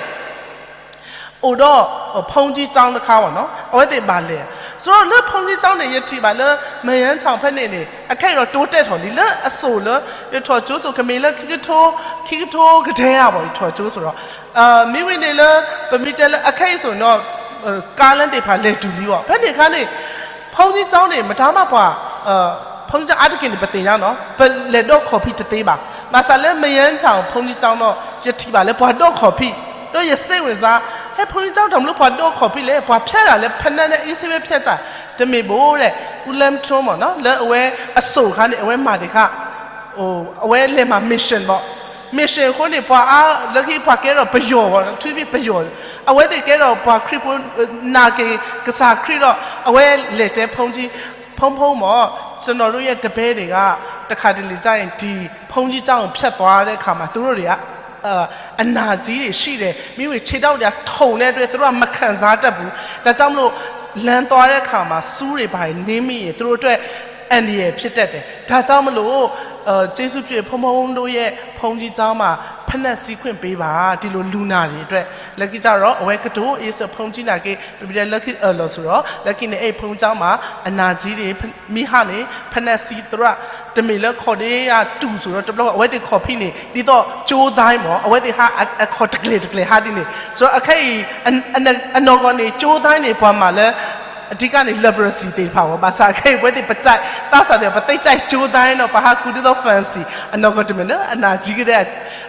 အိၣ်ဒီး ဘုန်းကြီးကျောင်း တခါ ပေါ့နော်, အဝဲသ့ၣ်ဘၣ်လဲၤ, ဆိုတော့ လၢ ဘုန်းကြီးကျောင်း န့ၣ် ယထံၣ်ဘၣ်လၢ မယန်းချောင်း ဖဲန့ၣ်န့ၣ် အခဲအံၤဒီး တိုးတက် ထီၣ်လံ လၢအစိၤလၢ ယထီၣ်ကၠိစိၤ ကမ့ၢ်လၢ ခံကထိ ခံကထိကတဲဧါ ပေါ့ ယထီၣ်ကၠိစိၤဒီး မ့ၢ်ဝံၤန့ၣ်လၢ ပမ့ၢ်တဲလၢ အခဲအံၤစိၤနီၤ ကါလၢသ့ၣ်တဖၣ်လဲၤတုၤလံ ပေါ့, ဖဲန့ၣ်အခါန့ၣ် ဘုန်းကြီးကျောင်း န့ၣ် မတၤမးပှၤ ဘုန်းကြီးကျောင်း အါတက့ၢ်န့ၣ် ပသ့ၣ်ညါနီၤ ပလဲၤဒိးခီၣ်ဖံးတသ့ဘၣ်, ဘၣ်ဆၣ်လၢ မယန်းချောင်း ဘုန်းကြီးကျောင်း ဒီး ယထံၣ်ဘၣ်လၢပှၤဒိးခီၣ်ဖံး, ဒီးယ စိတ်ဝင်စား ဟဲ ဘုန်းကြီးကျောင်း တၢ်မနုၤလၢပှၤဒိးခီၣ်ဖံးလဲၣ်, ပှၤဖျဲးတၢ်လၢ ဖနက်န့ၣ် အ့ၣ်စ့ဝဲဖျဲးစၢ်, တမ့ၢ်ဘၣ်ဒီး ဦးလင်းထွန်း ပေါ့နော်, လၢအဝဲအစိၤအခါန့ၣ် အဝဲမၤဒံးခါ အဝဲလဲၤမၤ mission ပေါ့, mission အဃိန့ၣ် ပှၤအါ လၢခံပှၤကဲထီၣ်ပယီၤ ပေါ့နော်, ထွံဖံပယီၤ, အဝဲသ့ၣ်ကဲထီၣ်ပှၤခရံာ်ဖိ နာ်က့ၤကစၢ်ခရံာ်ဒီး အဝဲလဲၤတဲ ဘုန်းကြီး ဘုန်းဘုန်း မ့ၢ် ကျွန်တော်တို့ရဲ့ တပည့်တွေက တခါတလေကျရင် ဒီ ဘုန်းကြီးကျောင်းကို ဖြတ်သွားတဲ့အခါမှာ သူတို့တွေက အနာကြီးတွေရှိတယ်, မ့ၢ်ဝံၤ ခြေထောက်တွေက ထုံနေတဲ့အတွက် သူတို့က မခံစားတတ်ဘူး, ဒါကြောင့်မလို့ လမ်းသွားတဲ့အခါမှာ ဆူးတွေဘာတွေနင်းမိရင် သူတို့အတွက် အန္တရာယ်ဖြစ်တတ်တယ်, ဒါကြောင့်မလို့ ကျေးဇူးပြု ဘုန်းဘုန်းတို့ရဲ့ ဘုန်းကြီးကျောင်းမှာ ဖိနပ်စီးခွင့်ပေးပါ, ဒီလိုလူနာတွေအတွက်, လၢခံကျတော့ အဝဲကတိၤ အ့ၣ်စ့ ဘုန်းကြီး နာ်က့ၤ ပမ့ၢ်တဲလၢခံအၢၣ်လီၤစိၤဒီး လၢခံန့ၣ် အဲ ဘုန်းကြီးကျောင်းမှာ အနာကြီးတွေ မ့ၢ်ဟးန့ၣ် ဖိနပ်စီး သရၣ် တမ့ၢ်လၢခီၣ်ဒ့အတူၢ်စိၤဒီး တဘျီအဝဲသ့ၣ်ခီၣ်ဖံးန့ၣ် ဒ်သိးကၠိသၢမ့ၢ် အဝဲသ့ၣ်ဟးအခီၣ်တကျဲၤတကျဲၤဟးဒ်န့ၣ်, ဆိုတော့ အခဲအံၤ အနီၢ်ကီၢ်န့ၣ် ကၠိသၢန့ၣ် ပှၤမၤလၢ အဓိကန့ၣ် leprosy သ့ၣ်တဖၣ်ဝဲ, ဘၣ်ဆၣ်အခဲအံၤ အဝဲသ့ၣ်ပစံး သးစၢ်သ့ၣ် ပသ့ၣ်စံးကၠိသၢနီၤ ပှၤဟးကူဒ်သိး fancy အနီၢ်ကီၢ်တမ့ၢ်လၢအနာ်က့ၤကဒဲ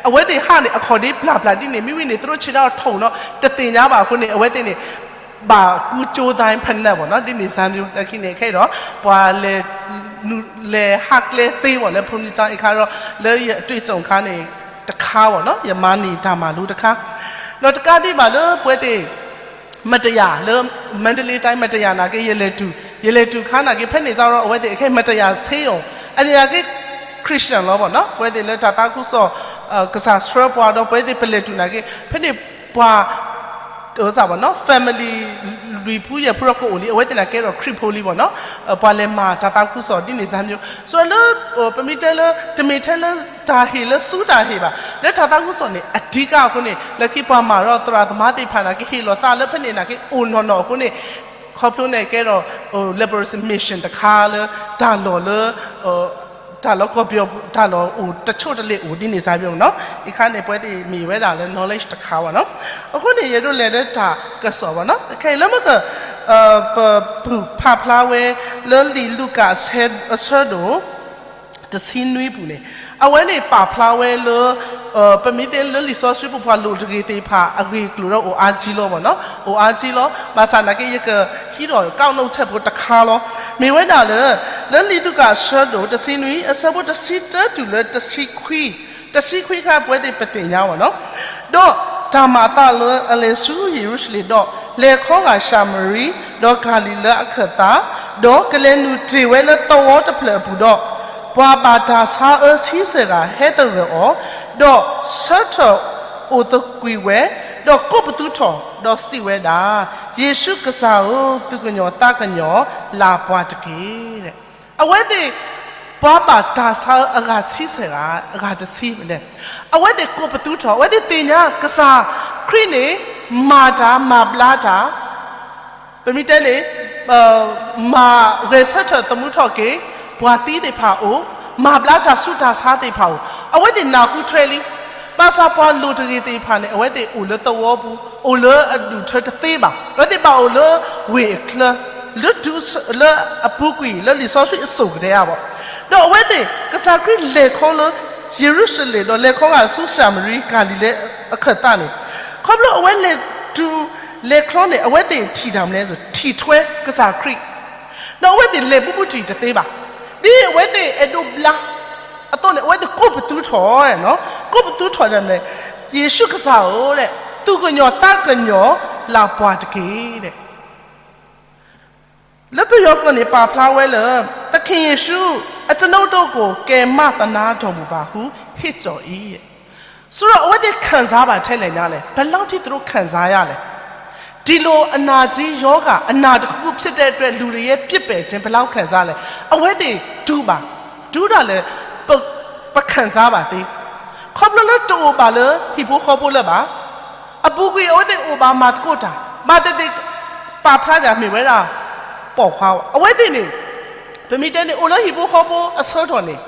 အဝဲသ့ၣ်ဟးန့ၣ် အခီၣ်ဒ့ပျၢ်ပျၢ်ဒ်န့ၣ် မ့ၢ်ဝံၤန့ၣ် သူတို့ခြေထောက်ထုံးနီၤ တသ့ၣ်ညါဘၣ်အဃိန့ၣ် အဝဲသ့ၣ်န့ၣ် ဘၣ်ကူကၠိသၢဖိနပ်ပေါ့နော်, ဒ်န့ၣ်စၢ်န့ၣ် လၢခံန့ၣ် ခဲအံၤဒီး ပှၤလဲၤ လဲၤဟးကျဲသ့ဝဲလၢ ဘုန်းကြီးကျောင်း အခါဒီး လၢယအတွေ့အကြုံအခါန့ၣ် တခါပေါ့နော်, ယမၤန့ၢ်တၢ်မၤလိတခါ, ဒီးတကးဒံးဘၣ်လၢပဝဲသ့ၣ် မတ္တရာ လၢ မန္တလေးတိုင်း မတ္တရာနာ်က့ ယလဲၤတုၤ, ယလဲၤတုၤခါနာ်က့ ဖဲန့ၣ်ကဒီး အဝဲသ့ၣ်အခဲ မတ္တရာဆေးရုံ, အန့ၣ်နာ်က့ Christian လီၤပေါ့နော်, ပဝဲသ့ၣ်လၢတၢ်သးခုကစီၣ် ကစၢ်ဆှၢပှၤဒီး ပဝဲသ့ၣ်ပလဲၤတုၤနာ်က့ ဖဲန့ၣ်ပှၤ family လွံၢ်ဖုယဲၢ်ဖုဒီးကအိၣ်လံ, အဝဲသ့ၣ်နာ်က့ဒီး ခရံာ်ဖိလံပေါ့နော်, ပှၤလဲၤမၤတၢ်သးခုကစီၣ်ဒ်န့ၣ်စၢ်န့ၣ်, ဆိုတော့ လၢ ပမ့ၢ်တဲလၢ တမ့ၢ်ထဲလၢတၢ်ဟ့ၣ်လၢဆူတၢ်ဟ့ၣ်ဘၣ်, လၢတၢ်သးခုကစီၣ်န့ၣ် အဓိကအဃိန့ၣ် လၢခံပှၤမၤဒီးသရၣ်သမါသ့ၣ်တဖၣ်နာ်က့ ဟ့ၣ်လီၤသးလၢဖဲန့ၣ်နာ်က့ အိၣ်နီၢ်နီၢ်အဃိန့ၣ် ခီဖျိန့ၣ်ကဲဒီး leprosy mission တခါလၢ တၢ်လီၢ်လၢ တၢ်လီၢ်ကီၢ်ပယီၤ တၢ်လီၢ်အိၣ်တဆိၣ်တလဲၣ်အိၣ်ဒ်န့ၣ်စၢ်န့ၣ်နီၤ, အခါန့ၣ် ပဝဲသ့ၣ်မ့ၢ်ဝဲဒၣ်လၢ knowledge တခါဘၣ်နီၤ, အဃိန့ၣ် ယအဲၣ်ဒိးလဲၤလၢတၢ်ကစီၣ်ဘၣ်နီၤ, ခဲအံၤလၢမ့ၢ်က ပဖးဖျါဝဲလၢလံာ်လူၤကၣ်အဆၢဒိၣ် တဆံနွံပူၤန့ၣ်, အဝဲန့ၣ်ပာ်ဖျါဝဲလၢ ပမ့ၢ်သ့ၣ်လၢလံာ်စီဆှံပူၤပှၤလိၣ်တဂ့ၤသ့ၣ်တဖၣ် အဂ့ၢ်အကျိၤဒီးအိၣ်အါကံလီၤဘၣ်နီၤ, အိၣ်အါကံလီၤ, ဘၣ်ဆၣ်နာ်က့ ယကဟံးဒီး ကောက်နှုတ်ချက် ဖိတခါလီၤ, မ့ၢ်ဝဲဒၣ်လၢ လၢလံာ်လူၤကၣ်အဆၢဒိၣ်တဆံနွံ အဆၢဖိတဆံတၢတုၤလၢတဆံခွံ, တဆံခွံခါ ပဝဲသ့ၣ်ပသ့ၣ်ညါဘၣ်နီၤ, ဒီးတၢ်မၤအသးလၢအလဲၤဆူယရူၤၡလ့ၣ်ဒီး လဲၤခီဂာ်ၡၤမရံ, ဒီးကၤလံၤလၢအခၢၣ်သး, ဒီးကလဲၤနုာ်တ့ၢ်ဝဲလၢသဝီတဖျၢၣ်အပူၤဒီး, ပှၤဘၣ်တၢ်ဆါအၢဆံဆဲၣ်ဂၤဟဲသဂၢၢ်အီၤ, ဒီးဆၢထၢၣ်အိၣ်သကွံာ်ဝဲ, ဒီးကိးပသူထီၣ်, ဒီးစံးဝဲဒၣ်, ယ့ၣ်ၡူးကစၢ်ဧၢ, သူၣ်ကညီၤသးကညီၤလၢ်ပှၤတက့ၢ်. အဝဲသ့ၣ် ပှၤဘၣ်တၢ်ဆါအၢအဂၤဆံဆဲၣ်ဂၤ, အဂၤတဆံ, အဝဲသ့ၣ်ကိးပသူထီၣ်, အဝဲသ့ၣ်သ့ၣ်ညါ ကစၢ်ခရံာ်န့ၣ် မၤတၢ်မၤဘျါတၢ် ပမ့ၢ်တဲန့ၣ်, မၤဂဲၤဆၢထၢၣ်သမူထီၣ်က့ၤ ပှၤသံသ့ၣ်တဖၣ်အအိၣ်, မၤဘျါတၢ်ဆူးတၢ်ဆါသ့ၣ်တဖၣ်အအိၣ်, အဝဲသ့ၣ်နၢ်ဟူထွဲလံ. ဘၣ်ဆၣ်ပှၤလိၤတဂ့ၤသ့ၣ်တဖၣ်န့ၣ် အဝဲသ့ၣ်အိၣ်လၢသဝီပူၤ, အိၣ်လၢအဒူၣ်ထၢတသ့ဘၣ်. အဝဲသ့ၣ်ဘၣ်အိၣ်လၢဝ့ၢ်အချၢ, လၢတု, လၢအပူၤကွံာ် လၢလံာ်စီဆှံအစိၣ်ကတဲဘၣ်. ဒီးအဝဲသ့ၣ် ကစၢ်ခရံာ်လဲၤခီလၢယရူၤၡလ့ၣ် ဒီးလဲၤခီဂာ်ဆူစၤမရံ ကၤလံၤလဲၤအခၢၣ်သးန့ၣ်, ခီဖျိအဝဲလဲၤတုၤ လဲၤခီန့ၣ် အဝဲသ့ၣ်ထံၣ်တၢ်မနုၤလဲၣ်, ထံၣ်ထွဲကစၢ်ခရံာ်, ဒီးအဝဲသ့ၣ်လဲၤဘူးဘူးထံၣ်တသ့ဘၣ်. ဒ်အဝဲသ့ၣ်အဲၣ်ဒိးဘျါအသိးန့ၣ် အဝဲသ့ၣ်ကိးပသူထီၣ်, ကိးပသူထီၣ်ဒ်လဲၣ်, ယ့ၣ်ၡူးကစၢ်ဧၢ, သူၣ်ကညီၤသးကညီၤလၢ်ပှၤတက့ၢ်. လၢပယီၤကျိာ်န့ၣ် ပာ်ဖျါဝဲလၢ, သခင်ယေရှု, အကျွန်ုပ်တို့ကို ကယ်မသနားတော်မူပါဟု ဟစ်ကြော် ဆိုတော့ အဝဲသ့ၣ် ခံစား ဘၣ်ထဲလဲၣ်ညါလဲၣ်, ဘယ်လောက်ထိ သူတို့ ခံစားရလဲၣ်. ဒီလိုအနာကြီးရောဂါ အနာတစ်ခုခုဖြစ်တဲ့အတွက် လူတွေရဲ့ ပြစ်ပယ်ခြင်း ဘယ်လောက် ခံစားရလဲၣ်. အဝဲသ့ၣ် တူၢ်ဘၣ်, တူၢ်ဒၣ်လဲာ် ပ ပခံစားဘၣ်သ့, ခီဖျိလၢတအိၣ်ဘၣ်လၢဟံၣ်ဖိဃီဖိလၢၤဘၣ်, အပူၤကွံာ်အဝဲသ့ၣ်အိၣ်ဘၣ်မၤသကိးတၢ်, ဘၣ်သ့ၣ်သ့ၣ် ပာ်ဖျါတၢ်မ့ၢ်ဝဲဒၣ် ပိာ်ခွါ, အဝဲသ့ၣ်န့ၣ် ပမ့ၢ်တဲန့ၣ် အိၣ်လၢဟံၣ်ဖိဃီဖိအဆၢကတီၢ်န့ၣ်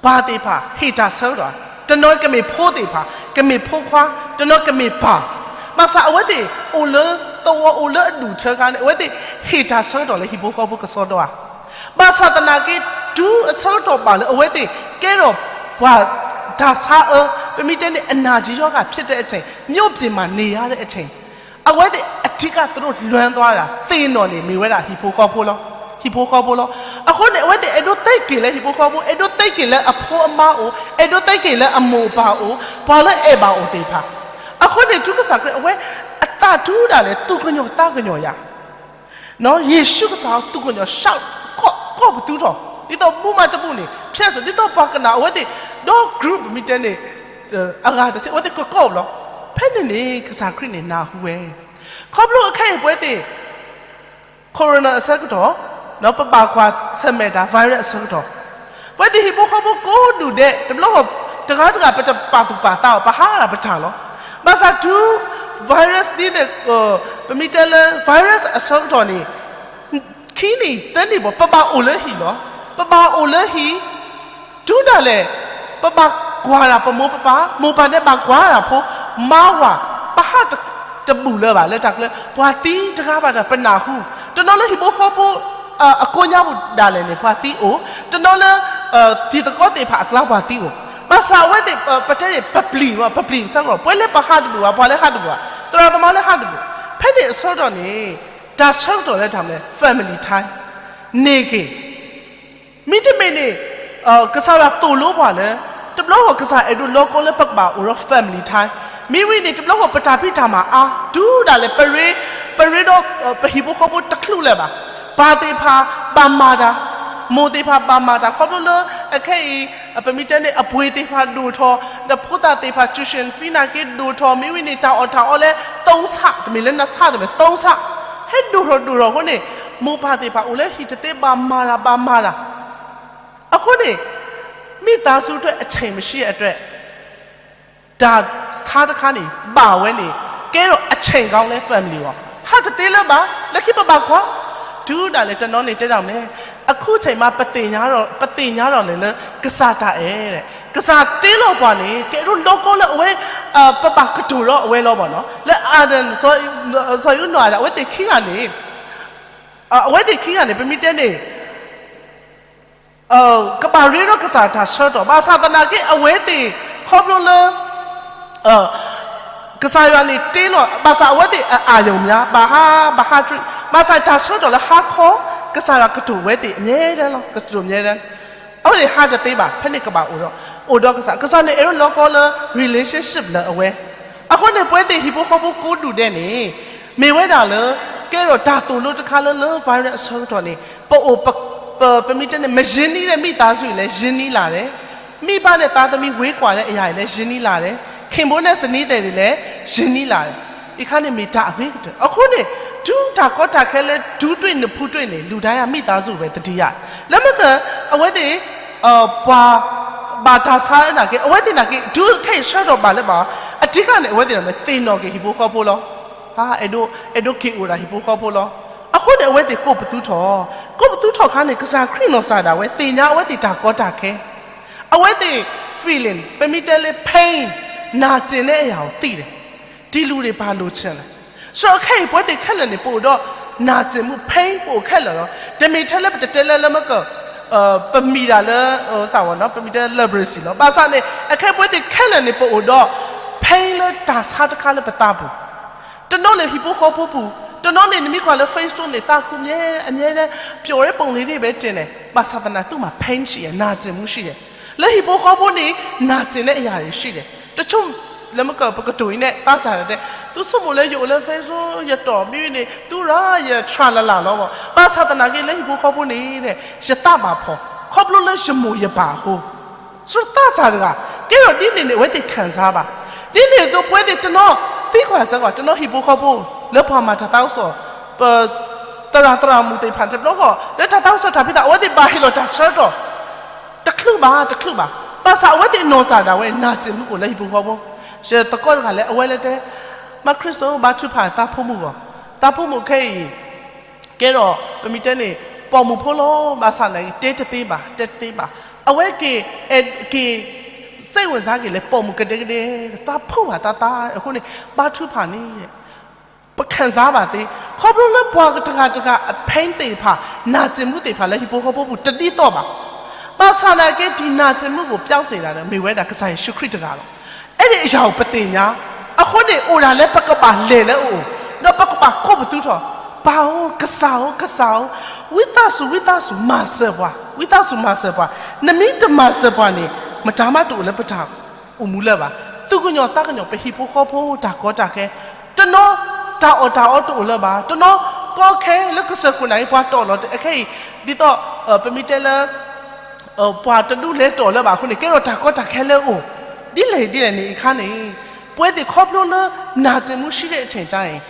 ပၢ်သ့ၣ်တဖၣ် ဟ့ၣ်တၢ်ဆၢကတီၢ်, တနီၤကမ့ၢ်ဖိသ့ၣ်တဖၣ်, ကမ့ၢ်ဖိခွါ, တနီၤကမ့ၢ်ပၢ်, ဘၣ်ဆၣ်အဝဲသ့ၣ် အိၣ်လၢသဝီ အိၣ်လၢအဒူၣ်အထၢအခါန့ၣ် အဝဲသ့ၣ် ဟ့ၣ်တၢ်ဆၢကတီၢ်လၢဟံၣ်ဖိဃီဖိကစီဒီဧါ. ဘၣ်ဆၣ်သနာ်က့ တုၤအဆၢကတီၢ်ဘၣ်လၢအဝဲသ့ၣ် ကဲထီၣ်ပှၤတၢ်ဆါအၢ, ပမ့ၢ်တဲန့ၣ် အနာကြီးရောဂါဖြစ်တဲ့အချိန်, မြို့ပြင်မှာနေရတဲ့အချိန်, အဝဲသ့ၣ် အဓိက သူတို့လွမ်းသွားတာ သ့ၣ်နီၣ်န့ၣ် မ့ၢ်ဝဲဒၣ်ဟံၣ်ဖိဃီဖိလီၤ. ဟံၣ်ဖိဃီဖိလီၤ. အဃိန့ၣ် အဝဲသ့ၣ်အဲၣ်ဒိးသ့က့ၤလၢဟံၣ်ဖိဃီဖိ, အဲၣ်ဒိးသ့က့ၤလၢအဖိအမါအိၣ်, အဲၣ်ဒိးသ့က့ၤလၢအမိၢ်အပၢ်အိၣ်, ပှၤလၢအဲၣ်ဘၣ်အိၣ်သ့ၣ်တဖၣ်. အဃိန့ၣ် တုၤကစၢ်ခရံာ် အဝဲအသးတူၢ်ဒၣ်လဲာ် သူၣ်ကညီၤသးကညီၤယၤ ယ့ၣ်ၡူးကစၢ်ဧၢ သူၣ်ကညီၤ shout, ကိး, ကိးပသူထီၣ်, ဒ်သိးဘူၣ်မးတဘူၣ်န့ၣ် ဖျဲးစိၤ ဒ်သိးပှၤကနၣ်အဝဲသ့ၣ်, ဒီး group ပမ့ၢ်တဲန့ၣ် အဂၤတဆံ အဝဲသ့ၣ်ကကိးဘျီ, ဖဲန့ၣ်န့ၣ် ကစၢ်ခရံာ်န့ၣ်နၢ်ဟူဝဲ, ခီဖျိအခဲအံၤပဝဲသ့ၣ် corona အဆၢကတီၢ်, ပဘၣ်ကွၢ်ဆၢၣ်မဲာ်တၢ် virus အဆၢကတီၢ်, ပဝဲသ့ၣ်ဟံၣ်ဖိဃီဖိကိးဒူၣ်ဒဲး တဘျီဃီ တဂၤတဂၤ ပတပာ်သူၣ်ပာ်သးအီၤ ပဟးဒၣ်ပတၢ်လီၤ. ဘၣ်ဆၣ်တုၤ virus ဒ်သိး ပမ့ၢ်တဲလၢ virus အဆၢကတီၢ်န့ၣ် ခံနံၣ်သၢနံၣ်ဘၣ် ပဘၣ်အိၣ်လၢဟံၣ်လီၤ. ပဘၣ်အိၣ်လၢဟံၣ်, တုၤဒၣ်လဲာ် ပဘၣ်ကွၢ်ဒၣ်ပမိၢ်ပပၢ်, မိၢ်ပၢ်ဒဲးဘၣ်ကွၢ်ဒၣ်ဖိ, မါဝၤ, ပဟးတဘူၣ်လၢၤဘၣ် လၢတၢ်ကျၢၤ, ပှၤသံတဂၤဘၣ်တဂၤ ပနၢ်ဟူ, တနီၤလၢဟံၣ်ဖိဃီဖိ အကိးညါပူၤဒၣ်လဲာ်န့ၣ် ပှၤသံအိၣ်, တနီၤလၢ တံၤသကိးသ့ၣ်တဖၣ်အကျါ ပှၤသံအိၣ်, ဘၣ်ဆၣ်အဝဲသ့ၣ် ပတဲန့ၣ် ပပျံၤ, ပပျံၤဆၢကတီၢ် ပဝဲလၢပဟးတဘူၣ်ဘၣ်, ပှၤလၢဟးတဘူၣ်ဘၣ်, သရၣ်သမါလၢဟးတဘူၣ်, ဖဲန့ၣ်အဆၢကတီၢ်န့ၣ် တၢ်ဆၢကတီၢ်လၢတၢ်မနုၤလဲၣ် family time န့ၢ်က့ၤ မ့တမ့ၢ်န့ၣ် ကစၢ်ယွၤသိၣ်လိပှၤလၢ တဘျီဃီ ကစၢ်အဲၣ်ဒိးလီၤကီလၢပကဘၣ်အိၣ်ဒီး family time, မ့ၢ်ဝံၤန့ၣ် တဘျီဃီ ပတၢ်ဖံးတၢ်မၤအါ, တုၤဒၣ်လဲာ် ပရ့, ပရ့ဒီး ပဟံၣ်ဖိဃီဖိတချုးလၢၤဘၣ်, ပၢ်သ့ၣ်တဖၣ်ဘၣ်မၤတၢ်, မိၢ်သ့ၣ်တဖၣ်ဘၣ်မၤတၢ် ခီဖျိလၢ အခဲအံၤ ပမ့ၢ်တဲန့ၣ် အပှ့ၤသ့ၣ်တဖၣ်ဒိၣ်ထီၣ်, ဒီးဖိသၣ်သ့ၣ်တဖၣ် tuition fee နာ်က့ဒိၣ်ထီၣ်, မ့ၢ်ဝံၤန့ၣ် တၢ်အီၣ်တၢ်အီလၢ သုံးဆ တမ့ၢ်လၢ နှစ်ဆ တမ့ၢ် သုံးဆ ဟဲဒိၣ်ထီၣ်ဒိၣ်ထီၣ်အဃိန့ၣ် မိၢ်ပၢ်သ့ၣ်တဖၣ်အိၣ်လၢဟံၣ်တသ့ ဘၣ်မၤတၢ် ဘၣ်မၤတၢ်, အဃိန့ၣ် မိသားစုအတွက် အချိန်မရှိတဲ့အတွက် တၢ်ဆါတခါန့ၣ် ဘၣ်ဝဲန့ၣ် ကဲထီၣ် အချိန်ကောင်း လၢ family အဂီၢ်, ဟးတသ့လၢၤဘၣ်, လၢခံပဘၣ်ကွၢ်, တုၤဒၣ်လဲာ်တနီၤန့ၣ်တဲဒၣ်မနုၤလဲၣ်, အခုချိန်မှာ ပသ့ၣ်ညါဒီး, ပသ့ၣ်ညါဒီးလဲာ်လၢ ကစၢ်တၢ်အဲၣ်, ကစၢ်တ့လီၤပှၤန့ၣ် ကအဲၣ်ဒိးလီၤကီလၢအဝဲ, ပဘၣ်ကတိၤဒီးအဝဲလီၤဘၣ်နီၤ, လၢ Adam စီၤယုၢ်နီၢ် အဝဲသ့ၣ်ခံဂၤန့ၣ်, အဝဲသ့ၣ်ခံဂၤန့ၣ် ပမ့ၢ်တဲန့ၣ် ကဘၣ်ရ့ဒီးကစၢ်တၢ်ဆၢကတီၢ်, ဘၣ်ဆၣ်သနာ်က့ အဝဲသ့ၣ် ခီဖျိလၢ ကစၢ်ယွၤန့ၣ်တ့လီၤ, ဘၣ်ဆၣ်အဝဲသ့ၣ်အ အာရုံ မး ဘၣ်ဟး, ဘၣ်ဟးတရံး, ဘၣ်ဆၣ်တၢ်ဆၢကတီၢ်လၢဟါခီ ကစၢ်ယွၤကတိၤဝဲသ့ၣ်အမြဲတမ်းလီၤ, ကတိၤအမြဲတမ်း, အဝဲသ့ၣ်ဟးတသ့ဘၣ်, ဖဲန့ၣ်ကဘၣ်အိၣ်ဒီး, အိၣ်ဒီးကစၢ်, ကစၢ်န့ၣ်အဲၣ်ဒိးလီၤကီလၢ relationship လၢအဝဲ, အဃိန့ၣ် ပဝဲသ့ၣ်ဟံၣ်ဖိဃီဖိကိးဒူၣ်ဒဲးန့ၣ် မ့ၢ်ဝဲဒၣ်လၢ ကဲထီၣ်တၢ်သိၣ်လိတခါလၢ လၢ virus အဆၢကတီၢ်န့ၣ် ပအိၣ်, ပ, ပမ့ၢ်တဲန့ၣ် မရင်းနှီးတဲ့ မိသားစုတွေလည်း ရင်းနှီးလာတယ်, မိဘနဲ့သားသမီး ဝေးကွာတဲ့ အရာတွေလည်း ရင်းနှီးလာတယ်, ခင်ပွန်းနဲ့ဇနီးသည်တွေလည်း ရင်းနှီးလာတယ်. အခါန့ၣ်မ့ၢ်တၢ်အဂ့ၤကတၢၢ်. အဃိန့ၣ် တုၤတၢ်ကီတၢ်ခဲလၢ ဒူတွ့ၢ်နဖူတွ့ၢ်န့ၣ် လူတိုင်းက မိသားစု ဝဲသတိရတယ်. လၢမ့ၢ်က အဝဲသ့ၣ် ပှၤ ဘၣ်တၢ်ဆါနာ်က့ အဝဲသ့ၣ်နာ်က့ တုၤခဲအံၤဆၢကတီၢ်ဘၣ်လၢဘၣ် အဓိကန့ၣ် အဝဲသ့ၣ်န့ၣ် သ့ၣ်နီၣ်က့ၤဟံၣ်ဖိဃီဖိလီၤ. အဲၣ်ဒိး အဲၣ်ဒိးက့ၤအိၣ်ဒၣ်ဟံၣ်ဖိဃီဖိလီၤ. အဃိန့ၣ် အဝဲသ့ၣ်ကိးပသူထီၣ်, ကိးပသူထီၣ်အခါန့ၣ် ကစၢ်ခရံာ်နီၢ်ကစၢ်ဒၣ်ဝဲ သ့ၣ်ညါအဝဲသ့ၣ်တၢ်ကီတၢ်ခဲ အဝဲသ့ၣ် feeling ပမ့ၢ်တဲလၢ pain နာကျင်တဲ့အရာကိုသိတယ်. ဒီလူတွေဘာလိုချင်လဲ. ဆိုတော့ ခဲအံၤ ပဝဲသ့ၣ်ခဲလၢာ်န့ၣ် ပအိၣ်ဒီး နာကျင်မှု pain ပအိၣ်ခဲလၢာ်လီၤ. တမ့ၢ်ထဲလၢပတတဲလၢလၢမ့ၢ်က ပမံၤတၢ်လၢ စးဝဲနီၤ ပမ့ၢ်တဲ leprosy လီၤ. ဘၣ်ဆၣ်န့ၣ် အခဲအံၤ ပဝဲသ့ၣ်ခဲလၢာ်န့ၣ် ပအိၣ်ဒီး pain လၢတၢ်ဆါတခါလၢပသးပူၤ တနီၤန့ၣ်ဟံၣ်ဖိဃီဖိပူၤ, တနီၤန့ၣ် နမ့ၢ်ကွၢ်လၢ Facebook န့ၣ် သးခု အမြဲတမ်း ပျော်တဲ့ပုံလေးတွေပဲတင်တယ်. ဘၣ်ဆၣ်သနာ်သူ့မှာ pain ရှိတယ်, နာကျင်မှုရှိတယ်. လၢဟံၣ်ဖိဃီဖိန့ၣ် နာကျင်တဲ့အရာတွေရှိတယ်. တချို့ လၢမ့ၢ်က ပကတိၤအံၤန့ၣ် သးစၢ်တဲ သုဆိကမိၣ်လၢယအိၣ်လၢ Facebook ယတီၢ်မ့ၢ်န့ၣ် သုရၤယ tralala လီၤဘၣ်. ဘၣ်ဆၣ်သနာ်က့လၢဟံၣ်ဖိဃီဖိန့ၣ် ယသးဘၣ်ဖှီၣ် ခီဖျိလၢယမိၢ်ယပၢ်အဃိ ဆိသးစၢ်တဂၤ ကဲထီၣ်ဒ်န့ၣ်န့ၣ် အဝဲသ့ၣ်ခံစားဘၣ်. ဒ်န့ၣ်အသိး ပဝဲသ့ၣ်တနီၤ သံကွၢ်စၢၤကွၢ် တနီၤဟံၣ်ဖိဃီဖိ လၢပှၤမၤတၢ်သးခုကစီၣ် ပ သရၣ်သရၣ်မုၣ်သ့ၣ်တဖၣ်တဘျီဃီ လၢတၢ်သးခုကစီၣ်တၢ်ဖံးသး အဝဲသ့ၣ်ဘၣ်ဟ့ၣ်လီၤတၢ်ဆၢကတီၢ် တချုးဘၣ် တချုးဘၣ်. ဘၣ်ဆၣ်အဝဲသ့ၣ်နီၢ်စၢ်ဒၣ်ဝဲ နာကျင်မှုအိၣ်လၢဟံၣ်ဖိဃီဖိ. ယသကိးတဂၤလၢအဝဲလၢတဲ မၤခရံာ်စိ ဘါထုကဖၣ်သးဖိမုၣ်ဂီၢ်, သးဖိမုၣ်ခဲအံၤ ကဲထီၣ် ပမ့ၢ်တဲန့ၣ် ပိာ်မုၣ်ဖိလီၤ. ဘၣ်ဆၣ်န့ၣ် တဲတသ့ဘၣ် တဲတသ့ဘၣ်. အဝဲက့ၤ က့ၤ စိတ်ဝင်စားက့ၤလၢပိာ်မုၣ်ကဒဲကဒဲ သးဖိဘၣ်သးသးအဃိန့ၣ် ဘါထုကဖၣ်န့ၣ် ပခံစားဘၣ်သ့ ခီဖျိလၢပှၤတဂၤတဂၤအ pain သ့ၣ်တဖၣ် နာကျင်မှုသ့ၣ်တဖၣ်လၢဟံၣ်ဖိဃီဖိပူၤတဒ်သိးဘၣ်. ဘၣ်ဆၣ်သနာ်က့ ဒ်နာကျင်မှုကို ပျောက်စေတာန့ၣ် မ့ၢ်ဝဲဒၣ်ကစၢ်ယ့ၣ်ၡူးခရံာ်တဂၤလီၤ. အဲၣ်ဒိးအရာကိုပသ့ၣ်ညါ, အဃိန့ၣ် အိၣ်ဒၣ်လၢပကဘၣ်လဲၤလၢအအိၣ်, ဒီးပကဘၣ်ကိးပသူထီၣ်, ပၢ်ဧၢ, ကစၢ်ဧၢ, ကစၢ်ဧၢ, ဝံသးစူၤ ဝံသးစူၤမၤစၢၤပှၤ, ဝံသးစူၤမၤစၢၤပှၤ, နမ့ၢ်တမၤစၢၤပှၤန့ၣ် မတၤမးတအိၣ်လၢပတၢ် အိၣ်မူလၢၤဘၣ်. သူၣ်ကညီၤသးကညီၤ ပဟံၣ်ဖိဃီဖိတၢ်ကီတၢ်ခဲ, တနီၤ တၢ်အီၣ်တၢ်အီတအိၣ်လၢၤဘၣ်, တနီၤ ကီခဲလၢကစၢၢ်ခိၣ်နၢ်အံၤ ပှၤတီၢ်လီၤ အခဲအံၤ ဒ်သိး ပမ့ၢ်တဲလၢ ပှၤတဒူၣ်လဲၤတီၢ်လၢၤဘၣ်အဃိန့ၣ် ကဲထီၣ်တၢ်ကီတၢ်ခဲလၢအအိၣ်, ဒ်လဲၣ်ဒ်လဲၣ်န့ၣ် အခါန့ၣ် ပဝဲသ့ၣ်ခီဖျိလၢ နာကျင်မှုရှိတဲ့အချိန်ကျရင်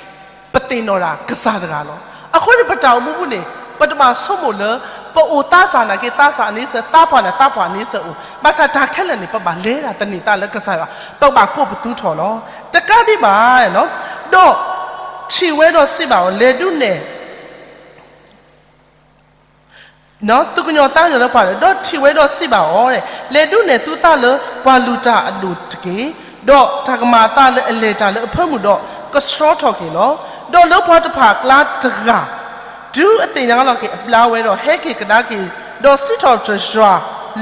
ပသ့ၣ်နီၣ်ဒၣ်ကစၢ်တဂၤလီၤ. အဃိန့ၣ် ပတၢ်အိၣ်မူပူၤန့ၣ် ပတဘၣ်ဆိကမိၣ်လၢ ပအိၣ်သးစၢ်နာ်က့ သးစၢ်အန့ဆၢၣ်, သးပှၢ်န့ၣ် သးပှၢ်အန့ဆၢၣ်အိၣ်, ဘၣ်ဆၣ်တၢ်ခဲလၢာ်န့ၣ် ပဘၣ်လဲၤဒၣ်သန့ၤသးလၢကစၢ်ယွၤ, ပဘၣ်ကိးပသူထီၣ်လီၤ. တကးဒံးဘၣ် ဒီးထံၣ်ဝဲဒီးစံးဘၣ်အီၤ, လဲၤဒုးနဲၣ် သူၣ်ကညီၤသးကညီၤလၢပှၤ, ဒီးထံၣ်ဝဲဒီးစံးဘၣ်အီၤ, လဲၤဒုးနဲၣ်သုသးလၢပှၤလုၢ်တၢ်အဒိၣ်တက့ၢ်. ဒီးတၢ်ကမၤအသးလၢအလဲၤတၢ်လၢအဖၢမုၢ်ဒီး ကဆှီထီၣ်က့ၤလီၤ. ဒီးလၢပှၤတဖၣ်အကျါတဂၤ တုၤအသ့ၣ်ညါလီၤက့ၤအဘျါဝဲဒီး ဟဲက့ၤကဒါက့ၤ, ဒီးစံးထီၣ်ပတြၢၤယွၤ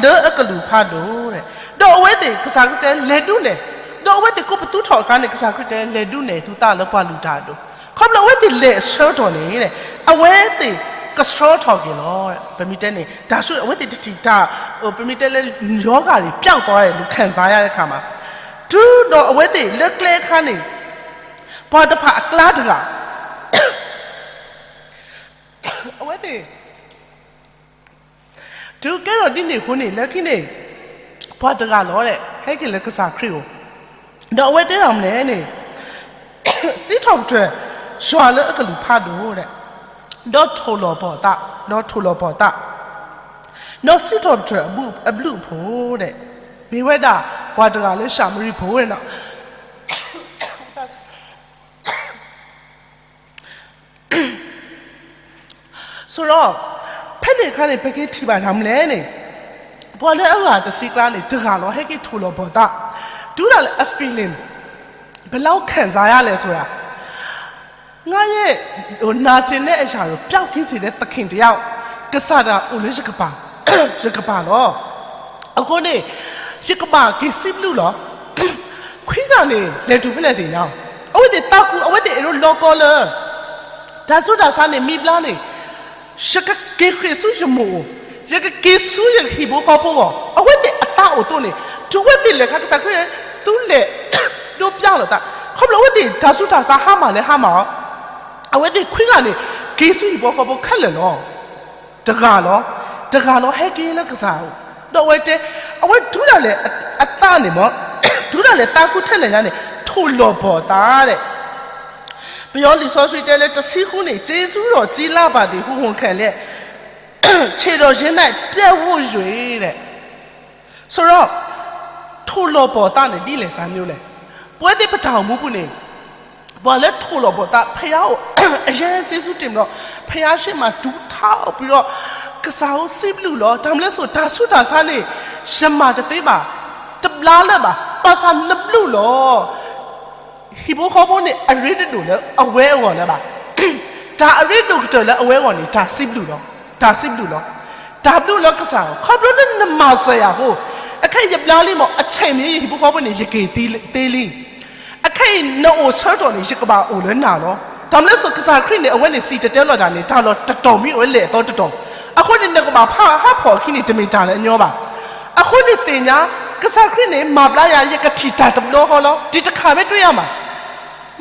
လၢအကလူးဖးဒိၣ်, ဒီးအဝဲသ့ၣ်ကစၢ်ခရံာ်တဲလဲၤဒုးနဲၣ်, ဒီးအဝဲသ့ၣ်ကိးပသူထီၣ်အခါန့ၣ် ကစၢ်ခရံာ်တဲလဲၤဒုးနဲၣ်သုသးလၢပှၤလုၢ်တၢ်အဒိၣ်, ခီဖျိအဝဲသ့ၣ်လဲၤအဆၢကတီၢ်န့ၣ် အဝဲသ့ၣ်ကဆှီထီၣ်က့ၤလီၤ. ပမ့ၢ်တဲန့ၣ် တၢ်ဆိ အဝဲသ့ၣ်တထံၣ်တၢ် ပမ့ၢ်တဲလၢ ရောဂါတွေပျောက်သွားတယ်လို့ ခံစားရတဲ့အခါမှာ တုၤဒီးအဝဲသ့ၣ်လၢကျဲအခါန့ၣ် ပှၤတဖၣ်အကျါတဂၤ အဝဲသ့ၣ် တုၤကဲထီၣ်ဒ်န့ၣ်အဃိန့ၣ် လၢခံန့ၣ် ပှၤတဂၤလီၤ ဟဲက့ၤလၢကစၢ်ခရံာ်အအိၣ်, ဒီးအဝဲတဲဒၣ်မနုၤလဲၣ်န့ၣ် စံးထီၣ်ပတြၢၤ ယွၤလၢအကလူးဖးဒိၣ်, ဒီးထိၣ်လီၤပှီၢ်သး, ဒီးထိၣ်လီၤပှီၢ်သး, ဒီးစံးထီၣ်ပတြၢၤအဘျုးအဖှိၣ်, မ့ၢ်ဝဲဒၣ် ပှၤတဂၤလၢၡၤမရံဖိန့ၣ်လီၤ. ဆိုတော့ ဖဲန့ၣ်အခါန့ၣ် ပကထံၣ်ဘၣ်တၢ်မနုၤလဲၣ်န့ၣ် ပှၤလၢအဂၤတဆံကျါန့ၣ် တဂၤလီၤ ဟဲက့ၤထိၣ်လီၤပှီၢ်သး, တုၤဒၣ်လဲာ်အ feeling ဘယ်လောက်ခံစားရလဲဆိုတာ ငါရဲ့ နာကျင်တဲ့အရာကို ပျောက်ကင်းစေတဲ့သခင်တစ်ယောက် ကစၢ်ဒၣ်အိၣ်လၢယကပၤလီၤ. အဃိန့ၣ် ယကဘၣ်က့ၤစံးဘျုးလီၤ. ခွံဂၤန့ၣ် လဲၤတုၤဖဲလဲၣ်သ့ၣ်ညါ, အဝဲသ့ၣ်သးခု အဝဲသ့ၣ်အဲၣ်ဒိးလီၤကီလၢ တၢ်ဆူးတၢ်ဆါန့ၣ် မံဘျါန့ၣ် ယကက့ၤဃ့ၢ်ဆူယမိၢ်အိၣ်, ယကက့ၤဆူယဟံၣ်ဖိဃီဖိအဂီၢ်, အဝဲသ့ၣ်အသးအိၣ်အသိးန့ၣ် တုၤအဝဲသ့ၣ်လဲၤခါ ကစၢ်ခရံာ် သုလဲၤဒိးပျၢ်လိာ်သး, ခီဖျိအဝဲသ့ၣ်တၢ်ဆူးတၢ်ဆါဟါမၢ်လၢဟါမၢ်အီၤ, အဝဲသ့ၣ်ခွံဂၤန့ၣ် က့ၤဆူဟံၣ်ဖိဃီဖိခဲလၢာ်လီၤ. တဂၤလီၤ, တဂၤလီၤ ဟဲက့ၤလၢကစၢ်အအိၣ်, ဒီးအဝဲတဲ, အဝဲတုၤဒၣ်လဲာ်အသးန့ၣ်မ့ၢ်, တုၤ မ့ၢ်လဲၤသးဃုထၢလဲၣ်ညါန့ၣ် ထိၣ်လီၤပှီၤသးဒဲး. ပယီၤလံာ်စီဆှံတဲလၢ တဆံဃုန့ၣ် ကျေးဇူးတော်ကြီးလှပါသည်ဟု ဝန်ခံလျက် ခြေတော်ရင်း၌ ပြပ်ဝပ်၍ ဒဲး. ဆိုတော့ ထိၣ်လီၤပှီၤသးန့ၣ် ဒ်လဲၣ်စၢ်မနုၤလဲၣ်. ပဝဲသ့ၣ်ပတၢ်အိၣ်မူပူၤန့ၣ် ပှၤလၢထိၣ်လီၤပှီၤသး ဖဲယအိၣ် အရမ်းကျေးဇူးတင်ပြီးတော့ ဖဲယရှေ့မှာ ဒူထီၣ်ပြီးတော့ ကစၢ်ဧိၤ စံးဘျုးလီၤ. တၢ်မနုၤလဲၣ်ဆို တၢ်ဆူးတၢ်ဆါန့ၣ် ယမၤတသ့ဘၣ်, တဘျါလၢၤဘၣ်, ဘၣ်ဆၣ်နဘျုးလီၤ. ဟံၣ်ဖိဃီဖိန့ၣ် အရ့တဒိၣ်လၢအဝဲအဂီၢ်လၢၤဘၣ်. တၢ်အရ့ဒိၣ်ကတၢၢ်လၢအဝဲအဂီၢ်န့ၣ် တၢ်စံးဘျုးလီၤ, တၢ်စံးဘျုးလီၤ. တၢ်ဘျုးလၢကစၢ်ဧိၤ ခီဖျိလၢနမၤစၢၤယၤအဃိ, အခဲအံၤယဘျါလံမး အဆဲးမ့ၢ်ယဟံၣ်ဖိဃီဖိန့ၣ် ယက့ၤသ့လံ. အခဲအံၤနအိၣ်ဆၢကတီၢ်န့ၣ် ယကဘၣ်အိၣ်လၢနၤလီၤ. တၢ်မနုၤလဲၣ်ဆို ကစၢ်ခရံာ်န့ၣ် အဝဲန့ၣ်စံၣ်တဲၤတဲလီၤတၢ်န့ၣ် တၢ်လီၢ်တတီၤမ့ၢ်အိၣ်လၢအသီတတီၤ, အဃိန့ၣ် နကဘၣ်ဖးဟးဖီၣ်အခံန့ၣ် တမ့ၢ်တၢ်လၢအညီဘၣ်. အဃိန့ၣ်သ့ၣ်ညါ ကစၢ်ခရံာ်န့ၣ် မၤဘျါယၤ ယကထံၣ်တၢ်တဘျီဃီလီၤ. ဒီတခါပဲတွေ့ရမှာ,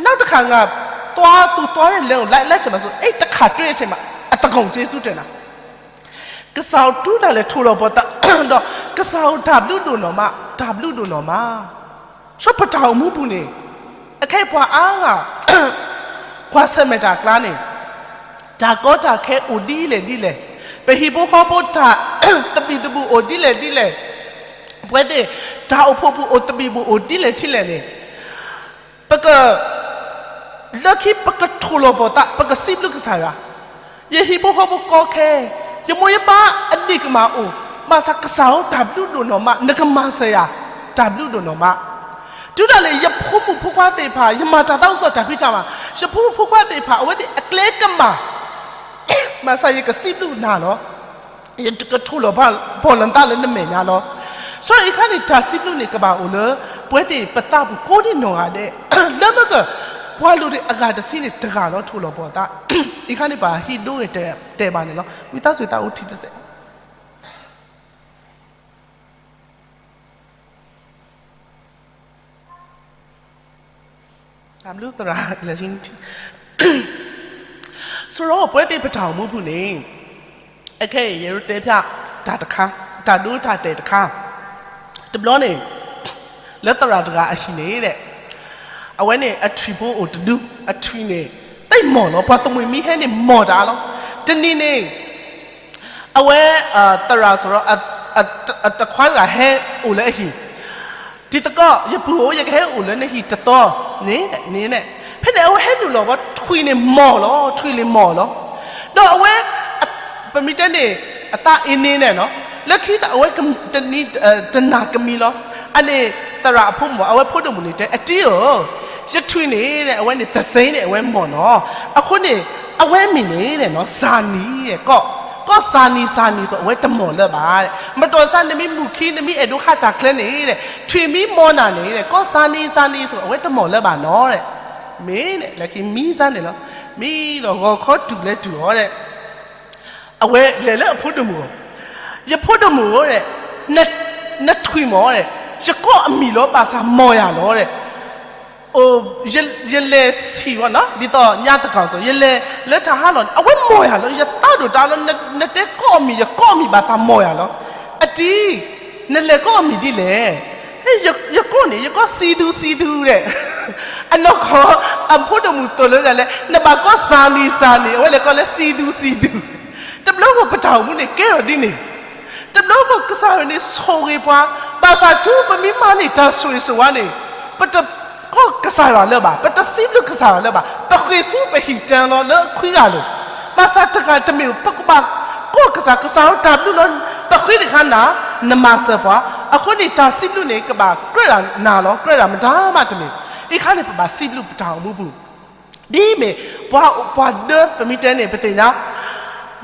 နောက်တခါငါသွား, သူသွားတဲ့လမ်းကို လိုက်, လိုက်ချင်မှာဆို, အဲ့တခါတွေ့ချင်မှာ, အသကုန်ကျေးဇူးတင်တာ. ကစၢ်ဧိၤ တုၤဒၣ်လဲာ်ထိၣ်လီၤပှီၤသးဒီး ကစၢ်ဧိၤ တၢ်ဘျုးဒိၣ်နီၢ်မး, တၢ်ဘျုးဒိၣ်နီၢ်မး. ဆိပတၢ်အိၣ်မူပူၤန့ၣ် အခဲအံၤပှၤအါဂၤ ကွၢ်ဆၢၣ်မဲာ်တၢ်အကျါန့ၣ် တၢ်ကီတၢ်ခဲအိၣ်ဒ်လဲၣ်ဒ်လဲၣ်, ပဟံၣ်ဖိဃီဖိတၢ်သဘံၣ်သဘုၣ်အိၣ်ဒ်လဲၣ်ဒ်လဲၣ်, ပဝဲသ့ၣ် တၢ်အိၣ်ဖှိၣ်ပူၤအိၣ်သဘံၣ်ပူၤအိၣ်ဒ်လဲၣ်ထံလဲၣ်န့ၣ် ပက လၢခံပကထိၣ်လီၤပှီၤသး ပကစံးဘျုးကစၢ်ယွၤ, ယဟံၣ်ဖိဃီဖိကီခဲ, ယမိၢ်ယပၢ်အဒ့ၣ်ကမၢ်အိၣ်, ဘၣ်ဆၣ်ကစၢ်ဧိၤ တၢ်ဘျုးဒိၣ်နီၢ်မး, နကမၤစၢၤယၤ တၢ်ဘျုးဒိၣ်နီၢ်မး. တုၤဒၣ်လဲာ်ယဖိမုၣ်ဖိခွါသ့ၣ်တဖၣ် ယမၤတၢ်သးခုကစီၣ်တၢ်ဖံးတၢ်မၤ, ယဖိမုၣ်ဖိခွါသ့ၣ်တဖၣ် အဝဲသ့ၣ်အကျဲကမၢ် ဘၣ်ဆၣ်ယကစံးဘျုးနၤလီၤ. ယကထိၣ်လီၤပှီၤလီၤနသးလၢနမဲာ်ညါလီၤ. ဆိအံၤခါန့ၣ် တၢ်စံးဘျုးန့ၣ် ကဘၣ်အိၣ်လၢ ပဝဲသ့ၣ်ပသးပူၤကိးဒံနီၢ်ဂၤဒဲး, လၢမ့ၢ်က ပှၤလိၤသ့ၣ်အဂၤတဆံန့ၣ် တဂၤလီၤ ထိၣ်လီၤပှီၤသး. အံၤခါန့ၣ် ပဟံးဒိဂ့ၤတဲဘၣ်န့ၣ်လီၤ. ဝံသးစူၤသးအိၣ်ထံတစဲး တၢ်ဘျုးသရၣ်လၢ ဆိဒီးပဝဲသ့ၣ်ပတၢ်အိၣ်မူပူၤန့ၣ်, အခဲအံၤ ယတဲဖျါတၢ်တခါ, တၢ်ဒိတၢ်တဲာ်တခါ, တဘျီန့ၣ် လၢသရၣ်တဂၤအဟံၣ်န့ၣ်ဒဲး, အဝဲန့ၣ်အထွံၣ်ဖိအိၣ်တဒု, အထွံၣ်န့ၣ် သ့ၣ်မီၢ်လီၤ, ပှၤသမူမံဟဲန့ၣ်မီၢ်တၢ်လီၤ. တနံၤန့ၣ် အဝဲ သရၣ်စရီ အတခွါတဂၤဟဲအိၣ်လၢအဟံၣ်, တံၤသကိး ယပုၢ်ဧၢ ယကဟဲအိၣ်လၢနဟံၣ်တသီန့ၣ်, န့ၣ်, ဖဲန့ၣ် အဝဲဟဲနုာ်လီၤဘၣ် ထွံၣ်န့ၣ်မီၢ်လီၤ, ထွံၣ်န့ၣ်မီၢ်လီၤ. ဒီးအဝဲ ပမ့ၢ်တဲန့ၣ် အသးအ့န့ၣ်န့ၣ်နီၤ, လၢခံစ့ၢ် အဝဲတနံၤတနၤကမံၤလီၤ. အန့ၣ် သရၣ်အဖိမုၣ် အဝဲဖိဒိၣ်မုၣ်န့ၣ်တဲ အတံၤဧၢ, ယထွံၣ်န့ၣ် အဝဲန့ၣ် သစ့န့ၣ် အဝဲမီၢ်နီၤ. အဃိန့ၣ် အဝဲမံၤန့ၣ် စၤနံၤ, ကီၢ်စၤနံၤ စၤနံၤ ဆိအဝဲတမီၢ်လၢၤဘၣ်. မတီၢ်စၢ် နမ့ၢ်မုၢ်ခံ နမ့ၢ်အဲၣ်ဒိးဟးတၢ်ချၢန့ၣ် ထွံၣ်မံမီၢ်နၤန့ၣ် ကီၢ်စၤနံၤ စၤနံၤ ဆိအဝဲတမီၢ်လၢၤဘၣ်နီၤ. မ့ၢ်န့ၣ် လၢခံမံစၢ်န့ၣ်လီၤ. မံဒီးဂီၤခီတုၤလၢတုၤအီၤဒဲး အဝဲလဲၤလၢအဖိဒိၣ်မုၣ်အအိၣ်, ယဖိဒိၣ်မုၣ်ဧၢ, နထွံၣ်မီၢ်, ယကိးအမံၤလီၤ ဘၣ်ဆၣ်မီၢ်ယၤလီၤ. ယလဲၤဆံးဝဲနီၤ ဒ်သိးညါသကီးစိၤ ယလဲၤလၢတၢ်ဟးလီၢ်န့ၣ် အဝဲမီၢ်ယၤလီၤ. ယသးဒိၣ်တၢ်လီၤ. နတဲကိးအမံၤ ယကိးအမံၤ ဘၣ်ဆၣ်မီၢ်ယၤလီၤ. အတံၤ နလဲၤကိးအမံၤဒ်လဲၣ်. ယကိးန့ၣ် ယကိးစံသူစံသူဒဲး. အနီၢ်ကီၢ် အဖိဒိၣ်မုၣ်သိၣ်လိဒၣ်လဲာ် နဘၣ်ကိးစၤနံၤ စၤနံၤ အဝဲလဲၤကိးလၢစံသူစံသူ. တဘျီဃီပတၢ်အိၣ်မူန့ၣ်ကဲထီၣ်ဒ်န့ၣ်, တဘျီဃီကစၢ်ယွၤန့ၣ်ဆိၣ်ဂ့ၤပှၤ, ဘၣ်ဆၣ်တုၤပမ့ၢ်မၤန့ၢ်တၢ်ဆိၣ်ဂ့ၤ ဆိၣ်ဝါန့ၣ် ပတကိးကစၢ်ယွၤလၢၤဘၣ်, ပတစံးဘျုးကစၢ်ယွၤလၢၤဘၣ်, ပဃ့ၢ်ဆူပဟံၣ်တၢ်လီၤလၢအခွံဂၤလိာ်. ဘၣ်ဆၣ်တဂၤတမ့ၢ် ပကဘၣ်ကိးကစၢ်, ကစၢ်တၢ်ဘျုးလီၤ. ပဃ့တခါနၤ နမၤစၢၤပှၤ, အဃိန့ၣ် တၢ်စံးဘျုးန့ၣ် ကဘၣ်ကြၢးဒၣ်နၤလီၤ, ကြၢးဒၣ်မတၤမးတမ့ၢ်. အံၤခါန့ၣ် ပဘၣ်စံးဘျုးပတၢ်အိၣ်မူပူၤ ဒ်မ့ၢ် ပှၤဒၢ ပမ့ၢ်တဲန့ၣ် ပသ့ၣ်ညါ,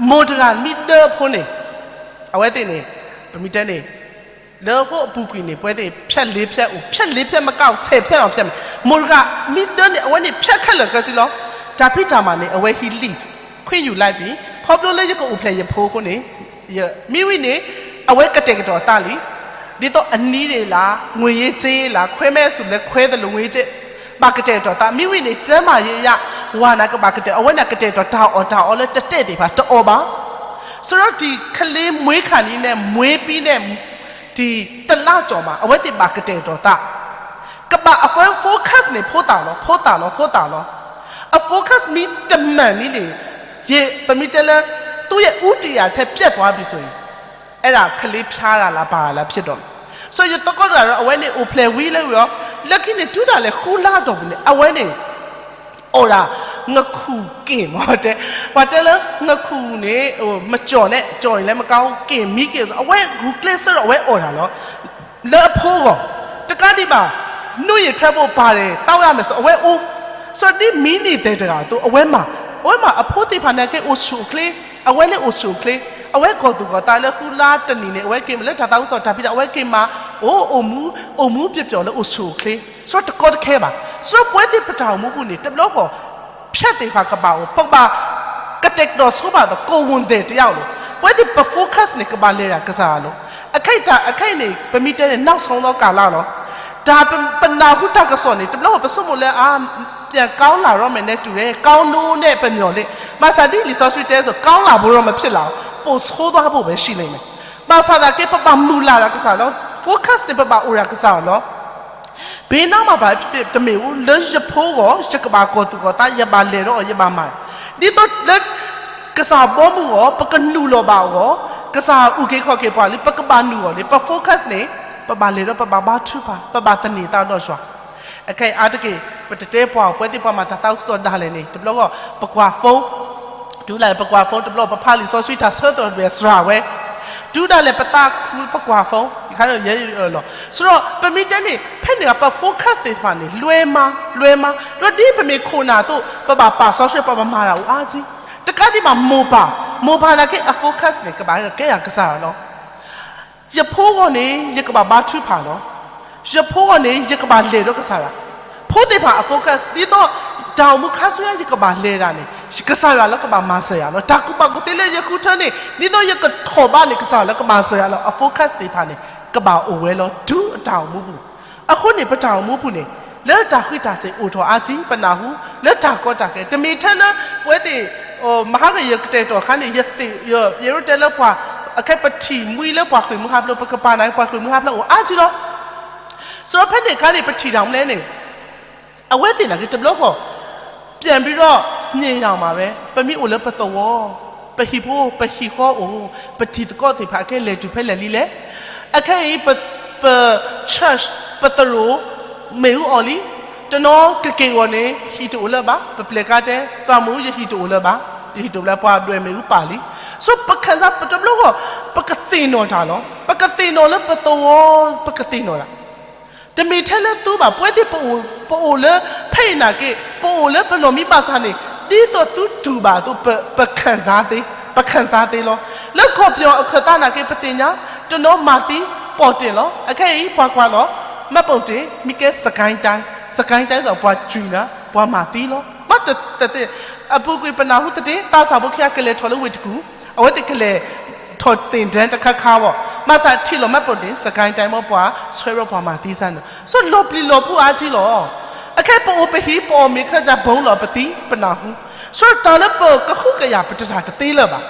မိၢ်တဂၤမ့ၢ်ဒၢအဖိန့ၣ်, အဝဲသ့ၣ်န့ၣ် ပမ့ၢ်တဲန့ၣ် လၢဟီၣ်ခိၣ်အပူၤကွံာ်န့ၣ် ပဝဲသ့ၣ် ဖျၢၣ်လ့ဖျၢၣ်အိၣ်, ဖျၢၣ်လ့ဖျၢၣ်မက ဆယ်ဖျၢၣ်လီၤ ဖျၢၣ်မ့ၢ်. မိၢ်တဂၤမ့ၢ်ဒၢန့ၣ် အဝဲန့ၣ် ဖျၢၣ်ခဲလၢာ်ခဲဆ့လီၤ. တၢ်ဖံးတၢ်မၤန့ၣ် အဝဲဟံး leave, ခွင့်ယူလိုက်ပြီ, ခီဖျိလၢယကအိၣ်ဖျဲၣ်ယဖိအဃိန့ၣ်, မ့ၢ်ဝံၤန့ၣ် အဝဲကတဲာ်ကတီၤအသးလံ. ဒ်သိးအနံၤဒ်လၢ ငွေရေးကြေးရေးလၢ ခွဲမဲ့ဆိုလည်း ခွဲသလို ငွေရေးကြေး ဘၣ်ကတဲာ်ကတီၤသး, မ့ၢ်ဝံၤန့ၣ် ကျန်းမာရေးအရ ဝၤနၤကဘၣ်ကတဲာ်, အဝဲန့ၣ်ကတဲာ်ကတီၤတၢ်အီၣ်တၢ်အီလၢတတဲသ့ၣ်တဖၣ် တအီၣ်ဘၣ်. ဆိုတော့ ဒီးကလေးမွေးခါနီၤန့ၣ် မွေးပြီးန့ၣ် ဒီးတစ်လကျော်မှာ အဝဲသ့ၣ်ဘၣ်ကတဲာ်ကတီၤသး. ကဘၣ်အ focus န့ၣ် ဖိသၣ်လီၤ, ဖိသၣ်လီၤ, ဖိသၣ်လီၤ. အ focus မ့ၢ်တမှန်န့ၣ်န့ၣ်, ယ ပမ့ၢ်တဲလၢ သူ့ရဲ့ဦးတည်ရာအချက်ပျက်သွားပြီဆိုရင် အဲ့ဒါကလေးဖျားတာလား ဘာလားဖြစ်တော့မယ်. ဆိုတော့ ယသကိးတဂၤဒီး အဝဲန့ၣ်အိၣ်ဖျဲၣ်ဝံၤလၢဝံၤအီၤ, လၢခံန့ၣ် တုၤဒၣ်လဲာ်ဃုလါအတီၢ်ပူၤန့ၣ် အဝဲန့ၣ် အီၣ်ဒၣ် ငခူၣ်က့ၣ်မ့ၢ်တဲ, ပှၤတဲလၢ ငခူၣ်န့ၣ် မ့ၢ်ကၠီၣ်န့ၣ် ကၠီၣ်အံၤလဲၣ်မကါ က့ၣ်မံက့ၣ် အဝဲဂုာ်ကျဲးစၢးဒီးအဝဲအီၣ်ဒၣ်လီၤ. လၢအဖိအဂီၢ်, တကးဒံးဘၣ် နွံယံာ်ထွဲဘိၣ်ပာ်န့ၣ် တၢ်ဝဲအမဲာ်စီၤ အဝဲအိၣ်, စီၤဒ်မံန့ၢ်သဲးတဂၤအသိး အဝဲမၤ, အဝဲမၤအဖိသ့ၣ်တဖၣ်န့ၣ်က့ အိၣ်ဆူၣ်အိၣ်ချ့, အဝဲလၢအိၣ်ဆူၣ်အိၣ်ချ့, အဝဲကီၢ်သူၣ်ကီၢ်သးလၢဃုလါတနံၣ်န့ၣ် အဝဲက့ၤမးလၢတၢ်သးဝံၣ်စီၣ်တၢ်ဖံးတၢ် အဝဲက့ၤမး, အိၣ် အိၣ်မူ, အိၣ်မူပျီပျီလၢအိၣ်ဆူၣ်အိၣ်ချ့, စီၤတကီတခဲဘၣ်. စီၤပဝဲသ့ၣ်ပတၢ်အိၣ်မူပူၤန့ၣ် တဘျီဃီ ဖျက်သ့ၣ်တဖၣ်ကဘၣ်အိၣ်, ပကဘၣ် ကတဲာ်ကတီၤဆိဘၣ်သိး ကိုယ်ဝန်သည်တစ်ယောက်လီၤ. ပဝဲသ့ၣ်ပ focus န့ၣ် ကဘၣ်လဲၤဒၣ်ကစၢ်ယွၤလီၤ. အခဲအံၤတၢ် အခဲအံၤန့ၣ် ပမ့ၢ်တဲန့ၣ် နောက်ဆုံးသောကာလလီၤ. တၢ်ပနၢ်ဟူတၢ်ကစီၣ်န့ၣ် တဘျီပဆိကမိၣ်လၢ အါ ပြန်ကောင်းလာတော့မယ်နဲ့တူတယ်, ကောင်းနိုးနဲ့ ပမျှော်လင့်. ဘၣ်ဆၣ်ဒ်လံာ်စီဆှံတဲစိၤ ကောင်းလာဖို့တော့မဖြစ်လာဘူး, ပိုဆိုးသွားဖို့ပဲရှိလိမ့်မယ်. ဘၣ်ဆၣ်သနာ်က့ ပဘၣ်မုၢ်လၢ်ဒၣ်ကစၢ်ယွၤလီၤ. focus န့ၣ် ပဘၣ်အိၣ်ဒၣ်ကစၢ်ယွၤလီၤ. ဘၣ်မနုၤမးဘၣ် တမ့ၢ်ဘူး, လၢယဖိအဂီၢ် ယကဘၣ်ကီၢ်သူၣ်ကီၢ်သး, ယဘၣ်လဲၤဒီးအီၤ ယဘၣ်မၤ, ဒ်သိးလၢ ကစၢ်ဘီမုၢ်အဂီၢ် ပကနုာ်လီၤဘၣ်အဂီၢ်, ကစၢ်အုၣ်က့ၤခီၣ်က့ၤပှၤလံ ပကဘၣ်နုာ်အီၤန့ၣ် ပ focus န့ၣ် ပဘၣ်လဲၤဒီးပဘၣ်ဘါထုကဖၣ်, ပဘၣ်သန့ၤသးဒီးယွၤ. အခဲအံၤအါတက့ၢ် ပတတဲပှၤအီၤ ပဝဲသ့ၣ်ပှၤမၤတၢ်သးဝံၣ်စီၣ်ဒၣ်လဲာ်န့ၣ် တဘျီဃီ ပကွၢ် phone, တုၤလၢပကွၢ် phone တဘျီ ပဖးလံာ်စီဆှံတၢ်ဆၢထၢၣ်တဘ့ၣ်စှၤဝဲ, တုၤဒၣ်လဲာ်ပသးခုပကွၢ် phone ယခါန့ၣ်ယဲလီၤ. ဆိုတော့ ပမ့ၢ်တဲန့ၣ် ဖဲန့ၣ်ပ focus သ့ၣ်တဖၣ်န့ၣ် လွဲမး လွဲမး, ဒီးဒ်ပမ့ၢ်ခိၣ်နၢ်အသိး ပဘၣ်ပာ်စီဆှံ ပဘၣ်မၤတၢ်အိၣ်အါကံ, တကးဒံးဘၣ်မိၢ်ပၢ်, မိၢ်ပၢ်နာ်က့ အ focus န့ၣ် ကဘၣ်ကဲဒၣ်ကစၢ်ယွၤလီၤ. ယဖိဂီၢ်န့ၣ် ယကဘၣ်ဘါထုကဖၣ်လီၤ. ယဖိဂီၢ်န့ၣ် ယကဘၣ်လဲၤဒီးကစၢ်ယွၤ, ဖိသ့ၣ်တဖၣ်အ focus ဒ်သိး တၢ်အိၣ်မူခါဆူညါ ယကဘၣ်လဲၤဒၣ်န့ၣ် ကစၢ်ယွၤလၢကဘၣ်မၤစၢၤယၤလီၤ. တၢ်ကူၣ်ဘၣ်ကူၣ်သ့လၢယဃုထၢန့ၣ် ဒ်သိးယကထီၣ်ဘးန့ၣ် ကစၢ်ယွၤလၢကမၤစၢၤယၤလီၤ. အ focus သ့ၣ်တဖၣ်န့ၣ် ကဘၣ်အိၣ်ဝဲလီၤ တုၤအတၢ်အိၣ်မူပူၤ. အဃိန့ၣ် ပတၢ်အိၣ်မူပူၤန့ၣ် လၢတၢ်ဃံးတၢ်စ့ၤအိၣ်ထီၣ်အါကံ ပနၢ်ဟူ, လၢတၢ်ကီတၢ်ခဲ တမ့ၢ်ထဲလၢ ပဝဲသ့ၣ် မဟါကယကတဲာ်ကတီၤခါန့ၣ် ယသ့ၣ် ယ ယဲဒိးတဲလၢပှၤ အခဲပထံၣ်မှံလၢပှၤဃ့ၢ်မှံဟးဖျိး ပကပာ်နၤ ပှၤဃ့ၢ်မှံဟးဖျိးအိၣ်အါကံလီၤ. ဆိုတော့ဖဲန့ၣ်အခါန့ၣ် ပထံၣ်တၢ်မနုၤလဲၣ်န့ၣ် အဝဲသ့ၣ်နာ်က့ တဘျီဃီ ပြန်ပြီးတော့ မြင်ရမှာပဲ ပမ့ၢ်အိၣ်လၢပသဝီ, ပဟံၣ်ဖိ ပဟံၣ်ဃီအိၣ်, ပထံၣ်သကိးသ့ၣ်တဖၣ်အခဲလဲၤတုၤဖဲလဲၣ်လံလဲၣ်. အခဲအံၤ ပ ပ church ပသရိာ် မ့ၣ်အူအီၣ်လံ, တနီၤကက့ၢ်ဂီၤန့ၣ် ဟံၣ်တအိၣ်လၢၤဘၣ်, ပပျဲၢ်ကါတဲ သးမူယဟံၣ်တအိၣ်လၢၤဘၣ်, ယဟံၣ်တအိၣ်လၢၤ ပှၤဒွဲၣ်မ့ၣ်အူပာ်လံ. ဆိုတော့ ပခၢၣ်စး ပတဘျီဃီ ပကသ့ၣ်နီၣ်တၢ်လီၤ. ပကသ့ၣ်နီၣ်လၢပသဝီ ပကသ့ၣ်နီၣ်တၢ် တမ့ၢ်ထဲလၢသုဘၣ်, ပဝဲသ့ၣ် ပအိၣ်လၢဖဲအံၤနာ်က့ ပအိၣ်လၢပလီၢ်မံဘၣ်ဆၣ်န့ၣ် ဒ်သိးသုတူၢ်ဘၣ်အသိး ပ ပခၢၣ်စးသ့, ပခၢၣ်စးသ့လီၤ. လၢကီၢ်ပယီၤအခၢၣ်သးနာ်က့ ပသ့ၣ်ညါ တနီၤမၤသံ ပိာ်တ့ၢ်လီၤ. အခဲအံၤ ပှၤကွၢ်လီၤ မှတ်ပုံတင် မ့ၢ်ကဲ စစ်ကိုင်းတိုင်း, စစ်ကိုင်းတိုင်း စ့ၢ်ကီး ပှၤကွၢ်နၤ ပှၤမၤသံလီၤ. မ့ၢ်တသ့ၣ် အပူၤကွံာ်ပနၢ်ဟူသတ့ၢ် သးစၢ်ဖိခံဂၤကလဲၤထီၣ်လၢဝ့ၢ်တကူၣ်, အဝဲသ့ၣ်ကလဲၤထီၣ်သ့ၣ်ဒၢတခါခါဘၣ်, မၤစၢ်ထံၣ်လီၤ မှတ်ပုံတင် စစ်ကိုင်းတိုင်း မ့ၢ်ပှၤဆွဲရီပှၤမၤသံစၢ်န့ၣ်, ဆိုတော့လီၤပျံၤလီၤဖုးအါကံလီၤ. အခဲပအိၣ်ပဟံၣ် ပအီၣ်မ့ၤခဲကၢဘိလီၤ ပသံပနၢ်ဟူ, ဆိုတော့တၢ်လၢပကဟုကယာ် ပတတၢ်တသ့လၢၤဘၣ်,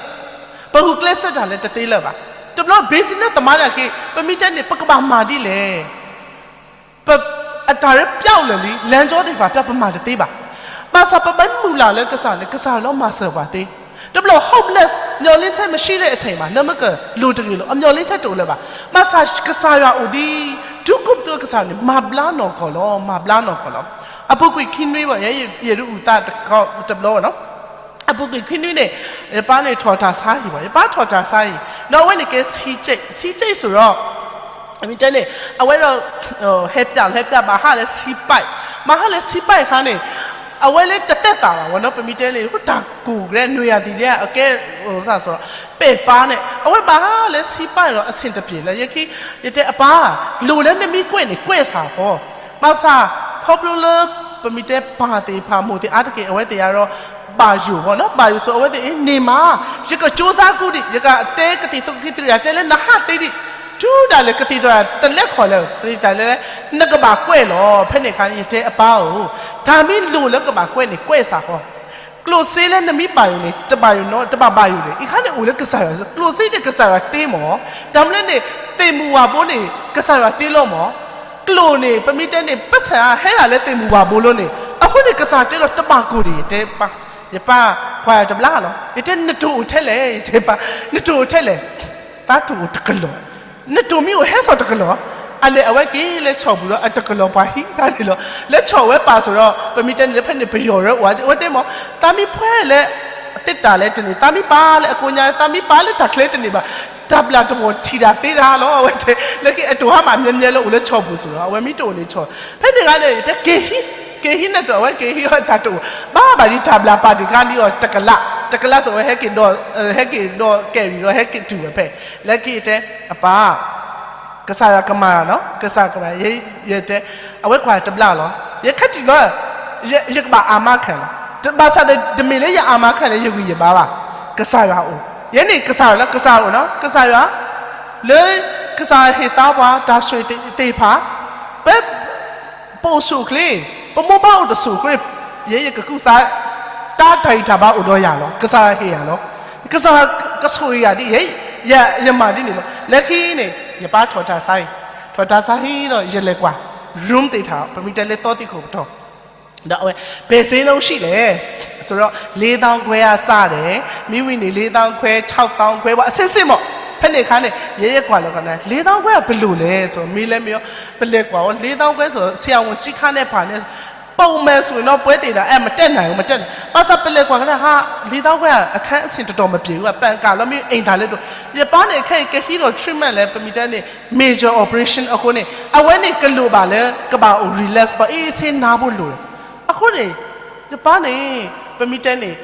ပဂုာ်ကျဲးစၢးတၢ်လၢတသ့လၢၤဘၣ်. တဘျီ business သမားနာ်က့ ပမ့ၢ်တဲန့ၣ် ပကဘၣ်မၤဒ်လဲၣ် ပ အတၢ်ရ့ပျီလၢာ်လံ, လမ်းကြောသ့ၣ်တဖၣ်ပျီ ပမၤတသ့ဘၣ်. ဘၣ်ဆၣ်ပမ့ၢ်မုၢ်လၢ်လၢကစၢ်န့ၣ် ကစၢ်ယွၤလၢမၤစၢၤပှၤသ့. တဘျီ hopeless မျှော်လင့်ချက်မရှိတဲ့အချိန်မှာ နမ့ၢ်ကလိၣ်တဂ့ၤလီၤ, အမျှော်လင့်ချက်တအိၣ်လၢၤဘၣ်. ဘၣ်ဆၣ်ကစၢ်ယွၤအိၣ်ဒံး ဒုးကူးပသူအကစၢ်န့ၣ် မၤဘျါနီၢ်ကီၢ်လီၤ, မၤဘျါနီၢ်ကီၢ်လီၤ. အပူၤကွံာ်ခံနွံဘၣ် ယဲယဒုးအုၣ်သးတဘျီဘၣ်နီၤ အပူၤကွံာ်ခံနွံန့ၣ် ယပၢ်န့ၣ်ထီၣ်တၢ်ဆါဟံၣ်ဘၣ်, ယပၢ်ထီၣ်တၢ်ဆါဟံၣ်, ဒီးအဝဲန့ၣ်ကဲ ဆီးကျိတ်, ဆီးကျိတ်ဆိုတော့ ပမ့ၢ်တဲန့ၣ် အဝဲဒီး ဟဲပျီ ဟဲပျီ ဘၣ်ဟးလၢဆီးပၢၢ်, ဘၣ်ဟးလၢဆီးပၢၢ်အခါန့ၣ် အဝဲလၢတသက်သာဘၣ်ဝဲနီၤ, ပမ့ၢ်တဲန့ၣ် တၢ်ကူၣ်ကရဲ နွံရာသီ ဒ်အကဲ စၢ်စၢ် ပဲာ်ပါန့ၣ် အဝဲဘၣ်ဟးလၢဆီးပၢၢ်ဒီး အဆင်တပြေလၢ ယခံ ယတဲအပၢ် လိၣ်လၢနမ့ၢ်ကွဲးန့ၣ် ကွဲးစ့ၢ်ကီး ဘၣ်ဆၣ် ခီဖျိလၢ ပမ့ၢ်တဲပၢ်သ့ၣ်တဖၣ် မိၢ်သ့ၣ်အါတက့ၢ် အဝဲသ့ၣ်ယါဒီး ဘၣ်ယိၣ်ဘၣ်နီၤ, ဘၣ်ယိၣ် ဆို အဝဲသ့ၣ် န့ၣ်မး ယကစူးစမ်းကူဒံး ယကတဲကသံၣ်သရံၣ် တဲလၢနဟးသ့ဒံး တုၤဒၣ်လဲာ်ကသံၣ်သရံၣ်တလဲၤခီၣ်လဲၣ် သရံၣ်တၢ်လဲၤလဲၤ နကဘၣ်ကွဲးလီၤ. ဖဲန့ၣ်အခါန့ၣ် ယတဲအပၢ်ဧၢ, တၢ်မ့ၢ်လိၣ်လၢကဘၣ်ကွဲးန့ၣ် ကွဲးစ့ၢ်ကီး ကျိၣ်စ့လၢနမ့ၢ်ဘၣ်ယိၣ်န့ၣ် တဘၣ်ယိၣ်နီၤ တဘၣ်ဘၣ်ယိၣ်န့ၣ် အံၤခါန့ၣ်အိၣ်လၢကစၢ်ယွၤ ကျိၣ်စ့န့ၣ် ကစၢ်ယွၤတ့မး, တၢ်မနုၤလဲၣ်န့ၣ် သ့ၣ်မုၢ်ဝၣ်ဘိန့ၣ် ကစၢ်ယွၤတ့လီၤမး ကျိာ်န့ၣ် ပမ့ၢ်တဲန့ၣ် ပစံးဟဲဒၣ်လၢသ့ၣ်မုၢ်ဝၣ်ဘိလိန့ၣ် အဃိန့ၣ် ကစၢ်တဲလီၤတဘၣ်ကိၢ်န့ၣ် ယတဲပၢ်, ယပၢ်ခွါတဘျါလီၤ. ယတဲနတိၢ်အိၣ်ထဲလဲၣ်, ယတဲပၢ်, နတိၢ်အိၣ်ထဲလဲၣ်, သးတိၢ်အိၣ်တကလီၢ်, နတိၢ်မ့ၢ်အိၣ်ဟဲစိာ်တကလီၢ်, အန့ၣ်အဝဲက့ၤလၢဆီၣ်ပူၤဒီးအတကလီၢ်ပှၤဟံးစါန့ၣ်လီၤ. လၢဆီၣ်ဝဲပာ်စ့ၢ်ဒီး ပမ့ၢ်တဲန့ၣ်လၢဖဲန့ၣ် ပယီၤရၢအိၣ် အဝဲတဲမ့ၢ် သးမံဖဲလဲၣ် သ့ၣ်တၢ်လဲၣ်တန့ၢ်, သးမံပာ်လၢအကိးညါ, သးမံပာ်လၢတၢ်ချၢတန့ၢ်ဘၣ်, တၢ်ဘျၣ်တဝီၢ်ထံၣ်တၢ်သ့တၢ်လီၤ. အဝဲတဲ လၢခံအတိၢ်ဟါမးမ့မ့ၢ်လၢအိၣ်လၢဆီၣ်ပူၤစ့ၢ်ဒီး အဝဲမ့ၢ်တအိၣ်န့ၣ်ဆီၣ်, ဖဲန့ၣ်ဂၤန့ၣ် ယတဲက့ၤဟံး, က့ၤဟံးနတိၢ် အဝဲက့ၤဟံးအီၤတၢ်တအိၣ်, ဘၣ်ဘၣ်ဒ်တၢ်ဘျၣ်ပာ်တ့ၢ်ခါလံအီၤတကလး, တကလးစ့ၢ်ဝဲဟဲက့ၤဒီး, ဟဲက့ၤဒီးကဲၤ ဒီးဟဲက့ၤတုၤဝဲဖဲ, လၢခံယတဲ အပၢ် ကစၢ်ယွၤကမၤနီၤ, ကစၢ်ကမၤ, ယတဲ, အဝဲကွၢ်တဘျါလီၤ. ယခဲတုၤလီၤ, ယကဘၣ်အါမးခဲလီၤ. ဘၣ်ဆၣ်ဒီး တမ့ၢ်လၢယအါမးခဲလၢယဂံၢ်ယဘါဘၣ်. ကစၢ်ယွၤအိၣ်, ယဲန့ၣ်ကစၢ်ယွၤလၢကစၢ်အိၣ်နီၤ, ကစၢ်ယွၤ, လၢကစၢ်ဟ့ၣ်သါပှၤတၢ်ဆိၣ်ဂ့ၤသ့ၣ်တဖၣ်, ပ ပအိၣ်ဆူၣ်အိၣ်ချ့, ပမိၢ်ပၢ်အိၣ်တဆူၣ်အိၣ်ချ့, ယဲယကကူစါ တၢ်တၢ်ဂံၢ်တၢ်ဘါအိၣ်ဒီးယၤလီၤ. ကစၢ်ယွၤဟ့ၣ်ယၤလီၤ. ကစၢ်ယွၤကဆိၣ်ဂ့ၤယၤဒ်အံၤ, ယမၤဒ်န့ၣ်လီၤ. လၢခံန့ၣ် ယပၢ်ထီၣ်တၢ်ဆါဟံၣ်, ထီၣ်တၢ်ဆါဟံၣ်ဒီး ယလဲၤကွၢ် room သ့ၣ်တဖၣ်, ပမ့ၢ်တဲလၢသီသံၣ်ခိၣ်ပတီၢ်, ဒီးအဝဲ ဘယ်ဈေးနှုန်းရှိလဲ, ဆိုတော့ လေးသောင်းခွဲကစတယ်, မ့ၢ်ဝံၤန့ၣ် လေးသောင်းခွဲ, ခြောက်သောင်းခွဲ ပေါ့ အဆင့်ဆင့်ပေါ့. ဖဲန့ၣ်အခါန့ၣ် ယဲယကွၢ်လီၤခီန့ၣ် လေးသောင်းခွဲက ဘယ်လိုလဲ ဆိုတော့ မ့ၢ်လဲၣ်မ့ၢ်, ပလဲၤကွၢ်အီၤ လေးသောင်းခွဲ ဆိုတော့ ဆရာဝန်ကြီးခါန့ၣ်ဖးန့ၣ် ပုံမှန်ဆိုရင်တော့ ပွဲသ့ၣ်တဖၣ် အဲ မတက်နိုင်ဘူး, မတက်နိုင်. ဘၣ်ဆၣ်ပလဲၤကွၢ်ကဒါ ဟာ လေးသောင်းခွဲက အခန်းအဆင့် တော်တော်မပြေဘူး, ပန်ကာလို့မရဘူး, အိမ်သာလို့တော့. ယပၢ်န့ၣ် ခဲအံၤကဟံးဒီး treatment လၢ ပမ့ၢ်တဲန့ၣ် major operation အဃိန့ၣ် အဝဲန့ၣ်ကလိၣ်ဘၣ်လၢ ကဘၣ်အိၣ် relax ဘၣ် အေးဆေးနားဖို့လိုတယ်. အဃိန့ၣ် ယပၢ်န့ၣ် ပမ့ၢ်တဲန့ၣ်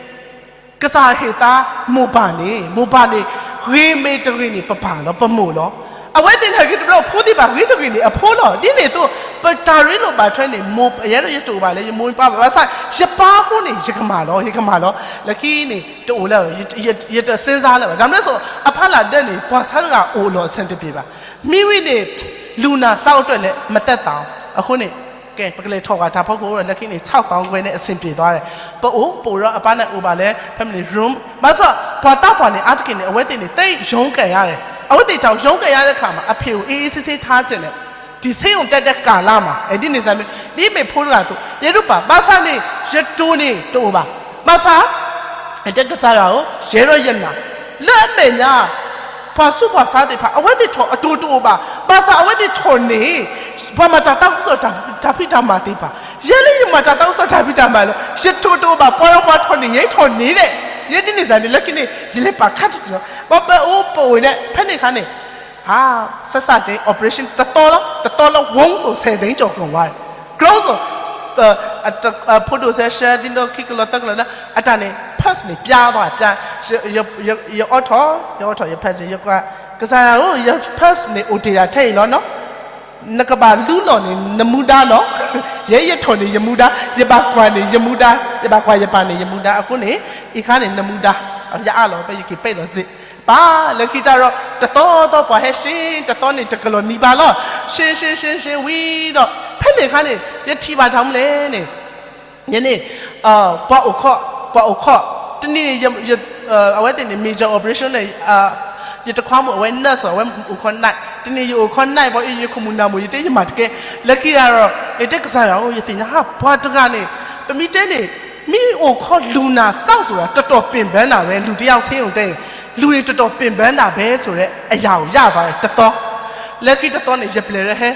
ကစၢ်ဟ့ၣ်သါမိၢ်ပၢ်န့ၣ်, မိၢ်ပၢ်န့ၣ် ဂ့ၤမ့ၢ်တဂ့ၤန့ၣ် ပပၢ်လီၤ, ပမိၢ်လီၤ. အဝဲသ့ၣ်နာ်က့တဘျီဖိသ့ၣ်တဖၣ် ဂ့ၤတဂ့ၤန့ၣ် အဖိလီၤ. ဒ်န့ၣ်အသိး ပတၢ်ရ့လိာ်ဘၣ်ထွဲန့ၣ် မိၢ် ယဲဒီးယတအိၣ်ဘၣ်လၢယမိၢ်ယပၢ်ဘၣ်, ဘၣ်ဆၣ် ယပၢ်အဃိန့ၣ် ယကမၤလီၤ, ယကမၤလီၤ. လၢခံန့ၣ် တအိၣ်လၢ ယတစ့စါလၢၤဘၣ်. ဒါမ့ၢ်စိ အဖီလာ်ဒၢးန့ၣ် ပှၤဆါတဂၤအိၣ်လီၤ အဆင်တပြေဘၣ်. မ့ၢ်ဝံၤန့ၣ် လူနာစားဖို့အတွက်လည်း မသက်သာဘူး. အဃိန့ၣ် ကဲ ပကလဲၤထီၣ်ကွၢ်တၢ်ဖီခိၣ်ဒီး လၢခံန့ၣ် ခြောက်သောင်းခွဲန့ၣ် အဆင်ပြေသွားတယ်. ပအိၣ်, ပအိၣ်ဒီးအပၢ်န့ၣ်အိၣ်ဘၣ်လၢ family room. ဘၣ်ဆၣ် ပှၤသးပှၢ်န့ၣ် အါတက့ၢ်န့ၣ် အဝဲသ့ၣ်န့ၣ် သိပ်ရုန်းကန်ရတယ်. အဝဲသ့ၣ်တၢ် ရုန်းကန်ရတဲ့အခါမှာ အဖေကို အေးအေးဆေးဆေးထားချင်တယ်. ဒီဆေးရုံတက်တဲ့ကာလမှာ ဒ်န့ၣ်စ့ၢ်မ့ၢ် ဒ်မ့ၢ်ဖိတဂၤအသိး ယဒိၣ်ပာ်, ဘၣ်ဆၣ်န့ၣ် ယတိၢ်န့ၣ်တအိၣ်ဘၣ်. ဘၣ်ဆၣ် ယတဲကစၢ်ယွၤဧၢ, ယဲဒီးယနာ် လၢအမဲာ်ညါ ပှၤဆူးပှၤဆါသ့ၣ်တဖၣ် အဝဲသ့ၣ်ထီၣ်အတိၢ်တအိၣ်ဘၣ်. ဘၣ်ဆၣ်အဝဲသ့ၣ်ထီၣ်န့ၣ် ပှၤမၤတၢ်သးခုကစီၣ်တၢ်ဖံးတၢ်မၤသ့ၣ်တဖၣ်, ယဲလၢယမၤတၢ်သးခုကစီၣ်တၢ်ဖံးတၢ်မၤလီၤ. ယတိၢ်တအိၣ်ဘၣ် ပှၤဒီးပှၤထီၣ်န့ၣ် ယဲထီၣ်န့ၣ်ဒဲး. ယဲဒ်န့ၣ်စ့ၢ်န့ၣ် လၢခံန့ၣ် ယလဲၤပာ်ခါတတုၤလီၤ. ပပအိၣ်ပအိၣ်န့ၣ် ဖဲန့ၣ်အခါန့ၣ် ဟါ ဆက်စပ်ခြင်း operation တသီလီၤ, တသီလီၤ ဝုန်းဆိုး ဆယ်သိန်းကျော်ကုန်သွားတယ်. ကရိဆိုး အတ အ photo session ဒ်န့ၣ် ခံကလီၤသၢကလီၤလၢ အတၢ်န့ၣ် pus န့ၣ် ပြားသွား ပြား ယ ယ ယ ယအိးထီၣ် ယအိးထီၣ် ယ pus န့ၣ် ယကွၢ် ကစၢ်ယွၤဧၢ ယ pus န့ၣ် အိၣ်တ့ၢ်ဒၣ်ထဲအံၤလီၤနီၤ. နကဘၣ်လူလီၤန့ၣ် နမူဒါနီၤ. ယဲယထီၣ်န့ၣ် ယမူဒါ, ယဘၣ်ကွၢ်န့ၣ် ယမူဒါ, ယဘၣ်ကွၢ်ယပၢ်န့ၣ် ယမူဒါအဃိန့ၣ် အံၤခါန့ၣ် နမူဒါ ယအးလီၤ ဖဲယက့ၤပဲၢ်လီၤစ့ၢ် ပၢ် လၢခံတၢ်ဒီး တသီသီပှၤဟဲရှ့ တသီန့ၣ် တကလီၤနံၤဘၣ်လီၤ. ရှ့ရှ့ရှ့ရှ့ ဝံၤဒီး ဖဲန့ၣ်အခါန့ၣ် ယထံၣ်ဘၣ်တၢ်မနုၤလဲၣ်န့ၣ် ယန့ၣ် ပှၤအိၣ်ခိး ပှၤအိၣ်ခိး တနံၤန့ၣ် အဝဲသ့ၣ်န့ၣ် major operation န့ၣ် ယတခွါမုၣ်အဝဲ nurse အဝဲအိၣ်ခိး night တနံၤ ယအိၣ်ခိး night ဘၣ်အံၤ ယခိၣ်မူနၢ်မူ ယတဲယမၤတကဲ လၢခံတၢ်ဒီး ယတဲကစၢ်ယွၤဧၢ ယသ့ၣ်ညါဟါ ပှၤတဂၤန့ၣ် ပမ့ၢ်တဲန့ၣ် မ့ၢ်အိၣ်ခိးလူၤနၤစၢ်ဆိုတာ တော်တော်ပင်ပန်းတာပဲ လူတယောက်ဆင်းရုံတက်ရင် လူတွေတော်တော်ပင်ပန်းတာပဲဆိုတဲ့အရာကိုရသွားတယ် တသီ လၢခံတသီန့ၣ် ယပျဲၢ်လၢဟဲ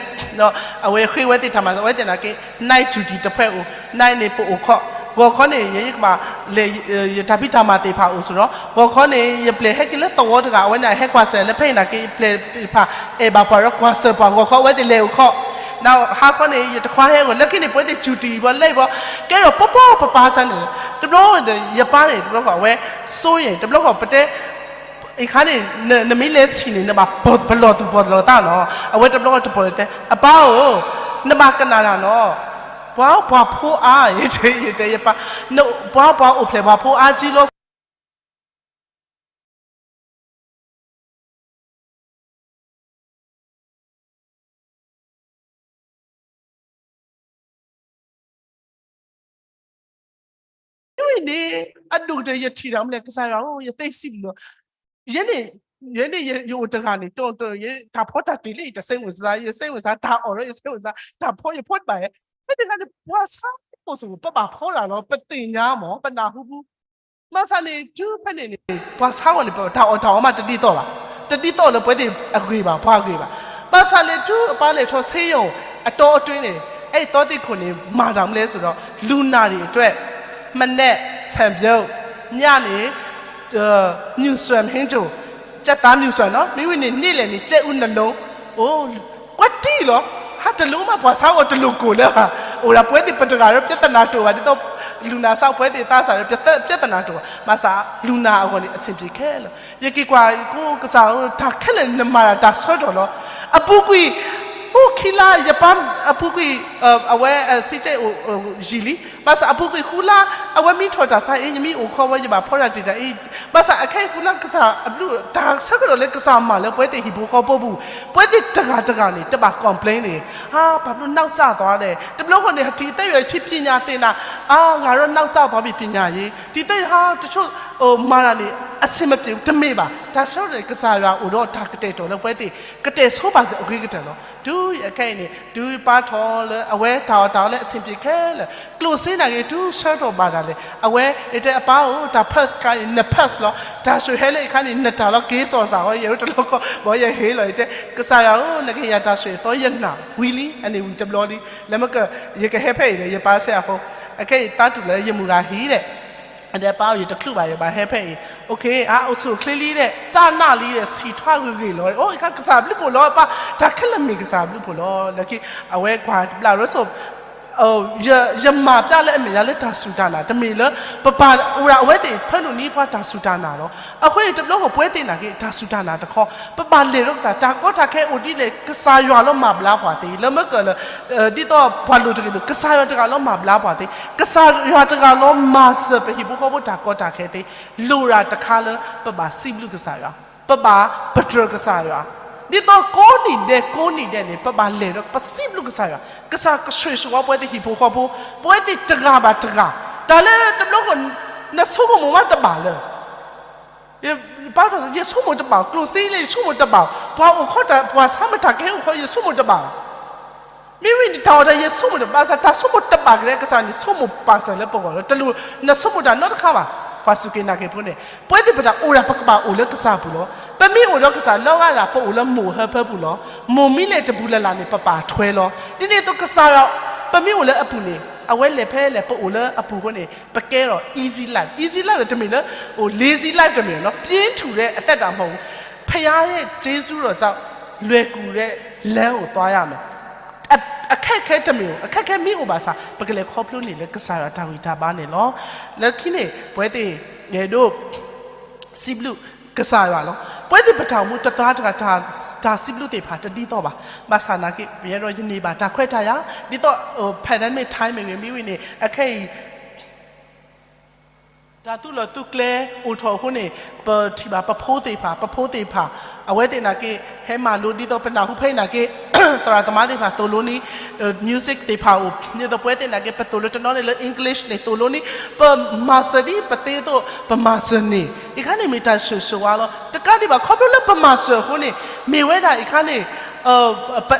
အဝဲဃ့ဝဲသ့ၣ်တၢ်မၤစၢၤ အဝဲသ့ၣ်နာ်က့ night duty တဖဲအိၣ် night န့ၣ် ပအိၣ်ခိး ဂီၤခီန့ၣ် ယကဘၣ်လဲၤ ယတၢ်ဖံးတၢ်မၤသ့ၣ်တဖၣ်အိၣ်ဆိုတော့ ဂီၤခီန့ၣ် ယပျဲၢ်ဟဲက့ၤလၢသဝီတဂၤ အဝဲန့ၣ်ဟဲကွၢ်စၢၤ လၢဖဲအံၤနာ်က့ ယပျဲၢ်သ့ၣ်တဖၣ် အဲၣ်ဘၣ်ပှၤဒီးကွၢ်စၢၤပှၤ ဂီၤခီအဝဲသ့ၣ်လဲၤအိၣ်ခိး ဟါခီန့ၣ် ယတခွါဟဲဂီၤ လၢခံန့ၣ် ပဝဲသ့ၣ် duty ပှၤလဲၤပှၤ ကဲဒီး ပပှၤပပၢ်စၢ်န့ၣ် တဘျီ ယပၢ်န့ၣ် တဘျီဃီအဝဲ စိုးရိမ် တဘျီဃီပတဲ အံၤခါန့ၣ် နမ့ၢ်လဲၤဆံးန့ၣ် နဘၣ်ပလီၢ်သူၣ်ပလီၢ်သးနီၤ အဝဲတဘျီဃီတပလီၢ်တဲ အပၢ်ဧၢ နဘၣ်ကနၣ်တၢ်နီၤ ပှၤပှၤဖိအါ ယတဲ ယတဲယပၢ် ပှၤပှၤအိၣ်ဖျဲၣ်ပှၤဖိအါကံလီၤ မ့ၢ်န့ၣ် အဒိၣ်ကတၢၢ် ယထံၣ်တၢ်မနုၤလဲၣ် ကစၢ်ယွၤဧၢ ယသ့စံးဘျုးလီၤ ယဲန့ၣ် ယဲန့ၣ်ယအိၣ်တဂၤန့ၣ် တၢ်ဖီတၢ်တ့ၢ်လၢယတစိတ်ဝင်စား, ယစိတ်ဝင်စားတၢ်အီၣ်ဒီး ယစိတ်ဝင်စားတၢ်ဖီ, ယဖီတဘၣ်ဧါ. ဖဲန့ၣ်အခါန့ၣ် ပှၤဆါအိၣ်စ့ၢ်ကီး ပဘၣ်ဖီတၢ်လီၤ, ပသ့ၣ်ညါမး ပနၢ်ဟူဘူး. ဘၣ်ဆၣ်န့ၣ် တုၤဖဲန့ၣ်န့ၣ် ပှၤဆါဂီၢ်န့ၣ် ပတၢ်အီၣ်တၢ်အီမးတဒ်သိးဘၣ်, တဒ်သိးလၢပဝဲသ့ၣ်အဂ့ၢ်ဘၣ်, ပှၤအဂ့ၢ်ဘၣ်. ဘၣ်ဆၣ်လၢတုၤအပၢ်လဲၤထီၣ် ဆေးရုံ အတီအတြ့န့ၣ် အဲၣ်သီသ့ၣ်ခိၣ်န့ၣ် မၤတၢ်မနုၤလဲၣ်ဆိုတော့ လူနာတွေအတွက် မနက် ဆံပြုတ်, ညနေ မြူဆွံ ဟင်းချို, ကြက်သားမြူဆွံ နီၤ, မ့ၢ်ဝံၤန့ၣ် နေ့လယ်န့ၣ် ကြက်ဥနှစ်လုံး, အိၣ် ကွၢ်တံၢ်လီၤ. ဟါတလိၣ်မး ပှၤဆါဂီၢ်တလိၣ်ကိၢ်လၢၤဘၣ်, အိၣ်ဒၣ်ပဝဲသ့ၣ်ပတဂၤဒီး ပြဿနာတအိၣ်ဘၣ်, ဒ်သိး လူနာစး ပဝဲသ့ၣ်သးစၢ်ဒီး ပြဿနာတအိၣ်ဘၣ်, ဘၣ်ဆၣ် လူနာအဂီၢ်န့ၣ် အဆင်ပြေခဲလၢာ်. ယက့ၤကွၢ်ကစၢ်ဧၢ တၢ်ခဲလၢာ်န့ၣ် နမၤတၢ်တၢ်ဆၢကတီၢ်လီၤ. အပူၤကွံာ် အိၣ်ခံလါ ယပၢ် အပူၤကွံာ် အဝဲ စံးကဲအိၣ်ယံာ်လံ, ဘၣ်ဆၣ်အပူၤကွံာ်ဃုလါ အဝဲမ့ၢ်ထီၣ်တၢ်ဆါအံၤ ယမ့ၢ်အိၣ်ခီဝဲ ယဘၣ်ဖီတၢ်တ့ၢ်တၢ်အံၤ, ဘၣ်ဆၣ်အခဲအံၤဃုလါ ကစၢ်အဘျုး တၢ်ဆၢကတီၢ်လၢကစၢ်မၤလၢပဝဲသ့ၣ်ဟံၣ်ဖိဃီဖိပူၤ, ပဝဲသ့ၣ်တဂၤတဂၤန့ၣ် တဘၣ် complain န့ၣ်, အါ ဘာလို့နောက်ကျသွားလဲ, တဘျီဃီန့ၣ် ဟထံၣ်သ့ယွၤ ထံၣ်ပညာသ့နၤ, အါ ငါတော့နောက်ကျသွားပြီ ပညာရေး, ထံၣ်သ့ယွၤ တချို့ မၤတၢ်န့ၣ် အဆင်မပြေဘူး တမ့ၢ်ဘၣ်. တၢ်ဆၢကတီၢ်န့ၣ် ကစၢ်ယွၤအိၣ်ဒီးတၢ်ကတဲာ်ကတီၤလၢပဝဲသ့ၣ် ကတဲာ်ဆိပာ်စၢၤအဂ့ၤကတၢၢ်လီၤ. တုၤအခဲအံၤန့ၣ် တုၤပၢ်ထီၣ်လၢအဝဲတၢ်အီၣ်တၢ်အီလၢအဆင်ပြေခဲလၢာ်, ကျိၣ်စ့နာ်က့ တုၤဆၢကတီၢ်ဘၣ်တၢ်လဲၣ်, အဝဲအတဲအပၢ်ဧၢ တၢ် purse ခါအံၤ န purse လီၤ, တၢ်ဆိၣ်ဟဲလၢအခါန့ၣ် နတၢ်လီၤ က့ၤစီၤစၢ်ဝဲ ယဲတလီၤကီ ဘၣ်ယဟ့ၣ်လီၤ ယတဲ ကစၢ်ယွၤဧၢ နကယၤတၢ်ဆိၣ်အသီယနာ်ဝံၤလံ, အန့ၣ်ဝံၤတဘျီလံ, လၢမက ယကဟဲဖဲအံၤဒီး ယပၢ်စဲအဃိ, အခဲအံၤ သးတူၢ်လၢယမုၢ်ဂၤဟံၣ်ဒီး အဒဲပၢ်အီၤ ယတချုးဘၣ် ယဘၣ်ဟဲဖဲအံၤ, အိၣ်ခ့ အအိၣ်ဆူၣ်အိၣ်ချ့လံဒီး စၢ်နၢ်လံဒီး ဆံၣ်ထွါဂ့ၤဂ့ၤလီၤ, အိၣ် အခါကစၢ်ဘျုးဖှိၣ်လီၤ ပၢ်, တၢ်ခဲလၢာ်မ့ၢ်ကစၢ်ဘျုးဖှိၣ်လီၤ. လၢခံ အဝဲကွၢ်တဘျီ ရဆိ ယမၤပျၢ်လၢအမဲာ်ညါလၢတၢ်စူၢ်တၢ်နာ် တမ့ၢ်လၢ ပပၢ်အိၣ်ဒၣ်အဝဲသ့ၣ် ဖၢနုာ်န့ၢ်ပှၤတၢ်စူၢ်တၢ်နာ်လီၤ. အဃိန့ၣ် တဘျီဃီပဝဲသ့ၣ်နာ်က့ တၢ်စူၢ်တၢ်နာ်တခီ ပဘၣ်လဲၤဒီးကစၢ် တၢ်ကီတၢ်ခဲအိၣ်ဒ်လဲၣ် ကစၢ်ယွၤလီၤမၤဘျါပှၤသ့, လၢမ့ၢ်ကလၢ ဒ်သိးပှၤလိၤတဂ့ၤလိၤ ကစၢ်ယွၤတဂၤလီၤမၤဘျါပှၤသ့, ကစၢ်ယွၤတဂၤလီၤမၤစၢၤပဟံၣ်ဖိဃီဖိတၢ်ကီတၢ်ခဲသ့, လိၣ်တၢ်တခါလၢပဘၣ်စံးဘျုးကစၢ်ယွၤ, ပဘၣ်ပတြၢၤကစၢ်ယွၤ, ဒ်သိးကိးနံၤဒဲးကိးနံၤဒဲးန့ၣ် ပဘၣ်လဲၤဒီးပစံးဘျုးကစၢ်ယွၤ, ကစၢ်ကဆိၣ်ဂ့ၤဆိၣ်ဝါပဝဲသ့ၣ်ဟံၣ်ဖိဃီဖိ, ပဝဲသ့ၣ်တဂၤဘၣ်တဂၤ, တၢ်လၢတဘျီဃီ နဆိကမိၣ်မးတဘၣ်လၢ ပၢ်ထီၣ် ယဆိကမိၣ်တဘၣ်, ကျိၣ်စ့လၢယဆိကမိၣ်တဘၣ်, ပှၤအိၣ်ခီ ပှၤဆါမတၤကဟဲအိၣ်ခီ ယဆိကမိၣ်တဘၣ်, မ့မ့ၢ်တၢ်အီၣ်တၢ် ယဆိကမိၣ်တဘၣ်, ဘၣ်ဆၣ်တၢ်ဆိကမိၣ်တဘၣ်က့ၤလၢကစၢ်န့ၣ် ဆိကမိၣ်ပာ်စၢၤလၢပဂီၢ်လီၤ. တလိၣ်နဆိကမိၣ်တၢ်နီတခါဘၣ်, ပှၤစူၢ်က့ၤနာ်က့ၤဖိန့ၣ် ပဝဲသ့ၣ်ပတၢ်အိၣ်ဒၣ်ပကဘၣ်အိၣ်လၢကစၢ်ပူၤလီၤ. ပမ့ၢ်အိၣ်ဒီးကစၢ်လီၤဂာ်ဒၣ် ပအိၣ်လၢမိၢ်ဟၢဖၢပူၤလီၤ. မိၢ်မံလဲၣ်တပူၤလၢ်လၢ်န့ၣ် ပပာ်ထွဲလီၤ. ဒ်န့ၣ်အသိးကစၢ်ယွၤ ပမ့ၢ်အိၣ်လၢအပူၤန့ၣ် အဝဲလဲၤဖဲလဲၣ် ပအိၣ်လၢအပူၤအဃိန့ၣ် ပကဲထီၣ် easy life, easy life တမ့ၢ်လၢ အိၣ် lazy life တမ့ၢ်နီၤ, ပြင်းထန်တဲ့အသက်တာမဟုတ်ဘူး, ဘုရားရဲ့ကျေးဇူးတော်ကြောင့် လွယ်ကူတဲ့လမ်းကိုသွားရမယ်. အခက်အခဲတမ့ၢ်ဘူး, အခက်အခဲမ့ၢ်အိၣ်ဘၣ်ဆၣ် ပကလဲၤခီဖျိန့ၢ်လၢကစၢ်ယွၤတၢ်ဂံၢ်တၢ်ဘါန့ၣ်လီၤ. လၢခံန့ၣ် ပဝဲသ့ၣ် ယအဲၣ်ဒိး စံးဘျုးကစၢ်ယွၤလီၤ. ပဝဲသ့ၣ်ပတၢ်အိၣ်မူတသီတဂၤ တၢ်စံးဘျုးသ့ၣ်တဖၣ်တဒ်သိးဘၣ်. ဘၣ်ဆၣ်နာ်က့ ယအဲၣ်ဒိးယန့ၢ်ဘၣ်တၢ်ခွဲးတၢ်ယာ် ဒ်သိး pandemic time မ့ၢ်ဂ့ၤ မ့ၢ်ဝံၤန့ၣ် အခဲအံၤ တၢ်သူၣ်လီၤသူၣ်ကျဲအိၣ်ထီၣ်အဃိန့ၣ် ပထံၣ်ဘၣ်ပဖိသ့ၣ်တဖၣ်, ပဖိသ့ၣ်တဖၣ် အဝဲသ့ၣ်နာ်က့ ဟဲမၤလိဒ်သိးပနၢ်ဟူဖဲအံၤနာ်က့ သရၣ်သမါသ့ၣ်တဖၣ်သိၣ်လိန့ၢ် music သ့ၣ်တဖၣ်အိၣ် ဒ်သိးပဝဲသ့ၣ်နာ်က့ ပသိၣ်လိတနီၤန့ၣ်လၢ English န့ၣ်သိၣ်လိန့ၢ် ပမၤစၢၤဒ်ပသ့အသိး ပမၤစၢၤန့ၣ် အံၤခါန့ၣ်မ့ၢ်တၢ်ဆိၣ်ဂ့ၤဆိၣ်ဝါလီၤ. တကးဒံးဘၣ် ခီဖျိလၢပမၤစၢၤအဃိန့ၣ် မ့ၢ်ဝဲဒၣ်အံၤခါန့ၣ်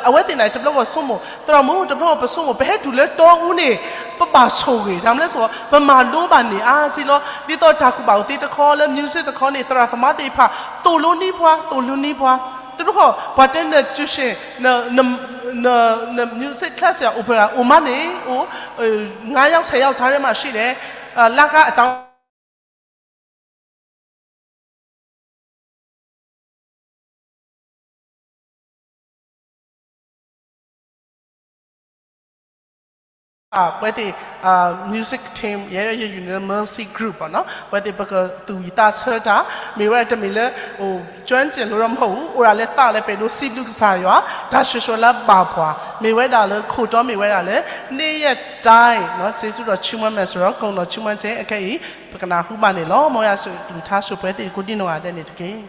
အဝဲသ့ၣ်နာ်က့တဘျီဂီၢ်ဆိကမိၣ် သရၣ်မုၣ် တဘျီဂီၢ်ပဆိကမိၣ် ပဟဲတုၤလၢတီအူန့ၣ် ပဘၣ်ဆိၣ်ဂ့ၤ တၢ်မနုၤလဲၣ်ဆိ ပမၤလိဘၣ်န့ၢ်အါက့လီၤ. ဒ်သိးတၢ်ကူၣ်ဘၣ်ကူၣ်သ့တခီလၢ music တခီန့ၣ် သရၣ်သမါသ့ၣ်တဖၣ် သိၣ်လိန့ၢ်ပှၤ သိၣ်လိန့ၢ်ပှၤ တဘျီဂီၢ် ပှၤတဲန tuition န music class အိၣ်ဖဲအိၣ်မးန့ၣ် အိၣ် ငါးယောက် ဆယ်ယောက် ကြားထဲမှာရှိတယ် လခအကြောင်း ပဝဲသ့ၣ် music team ယဲယ Union Mercy Group ပေါ့နော် ပဝဲသ့ၣ်ပကသူၣ်ဝံၣ်သးဆၢတၢ် မ့ၢ်ဝဲတမ့ၢ်လၢ ကျွမ်းကျင်လို့တော့မဟုတ်ဘူး အိၣ်ဒၣ်လၢသးလၢပအဲၣ်ဒိးစံးဘျုးကစၢ်ယွၤ တၢ်ဆိၣ်ဂ့ၤလၢဘၣ်ပှၤ မ့ၢ်ဝဲဒၣ်လၢခိၣ်တီမ့ၢ်ဝဲဒၣ်လၢ နေ့ရက်တိုင်း နော် ကျေးဇူးတော်ချီးမွမ်းမယ်ဆိုတော့ ဂုဏ်တော်ချီးမွမ်းခြင်း အခဲအံၤ ပကနၢ်ဟူဘၣ်န့ၣ်လီၤ. မ်ယွၤဆိၣ်ဂ့ၤကလုၢ်ကထါဆိပဝဲသ့ၣ်ကိးဒံနီၢ်ဂၤဒဲးန့ၣ်တက့ၢ်.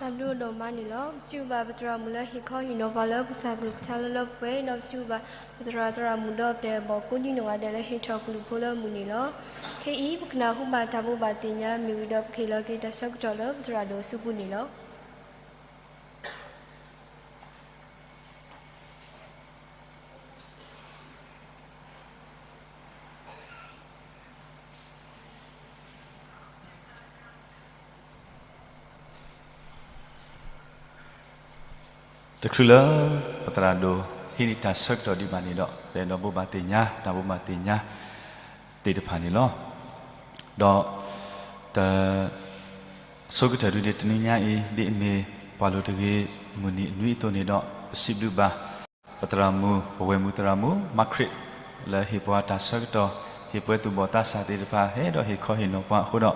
တၢ်ဘျုးဒိၣ်မးန့ၣ်လီၤ. ပစံးဘျုးဘၣ်ပသရၣ်မုၣ်လၢဟ့ၣ်ခီဟ့ၣ်နီၤပှၤလၢကစၢ်ကလုၢ်ကထါလၢလၢပှဲၤပှဲၤ, ဒီးပစံးဘျုးဘၣ်ပသရၣ်သရၣ်မုၣ်ဒီးပတဲဘီၣ်ကိးဒံနီၢ်ဂၤဒဲးလၢဟ့ၣ်ထီၣ်ကလုၢ်ဖိလၢအမုာ်န့ၣ်လီၤ. ခဲအံၤ ပကနၢ်ဟူဘၣ်တၢ်ဘိးဘၣ်သ့ၣ်ညါမ့ၢ်ဝံၤဒီး ပကဟ့ၣ်လီၤက့ၤတၢ်ဆၢကတီၢ်လၢပသရၣ်ဒိၣ်အစုပူၤန့ၣ်လီၤ. တချုးလၢပသရၣ်ဒိၣ်ဟ့ၣ်တၢ်ဆၢကတီၢ်ဒံးဘၣ်န့ၣ်ဒီး ပအဲၣ်ဒိးဘိးဘၣ်သ့ၣ်ညါ တၢ်ဘိးဘၣ်သ့ၣ်ညါသ့ၣ်တဖၣ်န့ၣ်လီၤ. ဒီးတ ဆိကတၢၢ်ဒုန့ၣ် တနံၤညါအံၤ ဒ်အမ့ၢ်ပှၤလိၤတဂ့ၤ မုၢ်နံၤအနွံအသိးန့ၣ်ဒီး ပစံးဘျုးဘၣ် ပသရၣ်မုၣ် ပဝဲၢ်မုၣ်သရၣ်မုၣ် မၤခရံာ် လၢဟ့ၣ်ပှၤတၢ်ဆၢကတီၢ် ဟ့ၣ်ပှၤသူၣ်ဘီၣ်သးစၢ်သ့ၣ်တဖၣ် ဟဲဒီးဟ့ၣ်ခီဟ့ၣ်နီၤပှၤအဃိဒီး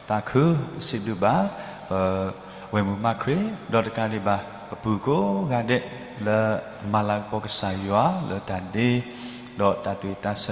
သးခုပစံးဘျုးဘၣ် ပဝဲၢ်မုၣ်မၤခရံာ် ဒီးတကးဒံးဘၣ် ပပုၢ်ကိးဂၤဒဲး လၢအမၤလၤကပီၤကစၢ်ယွၤလၢတၢ်ဒ့ ဒီးတၢ်သူၣ်ဝံၣ်သးဆၢ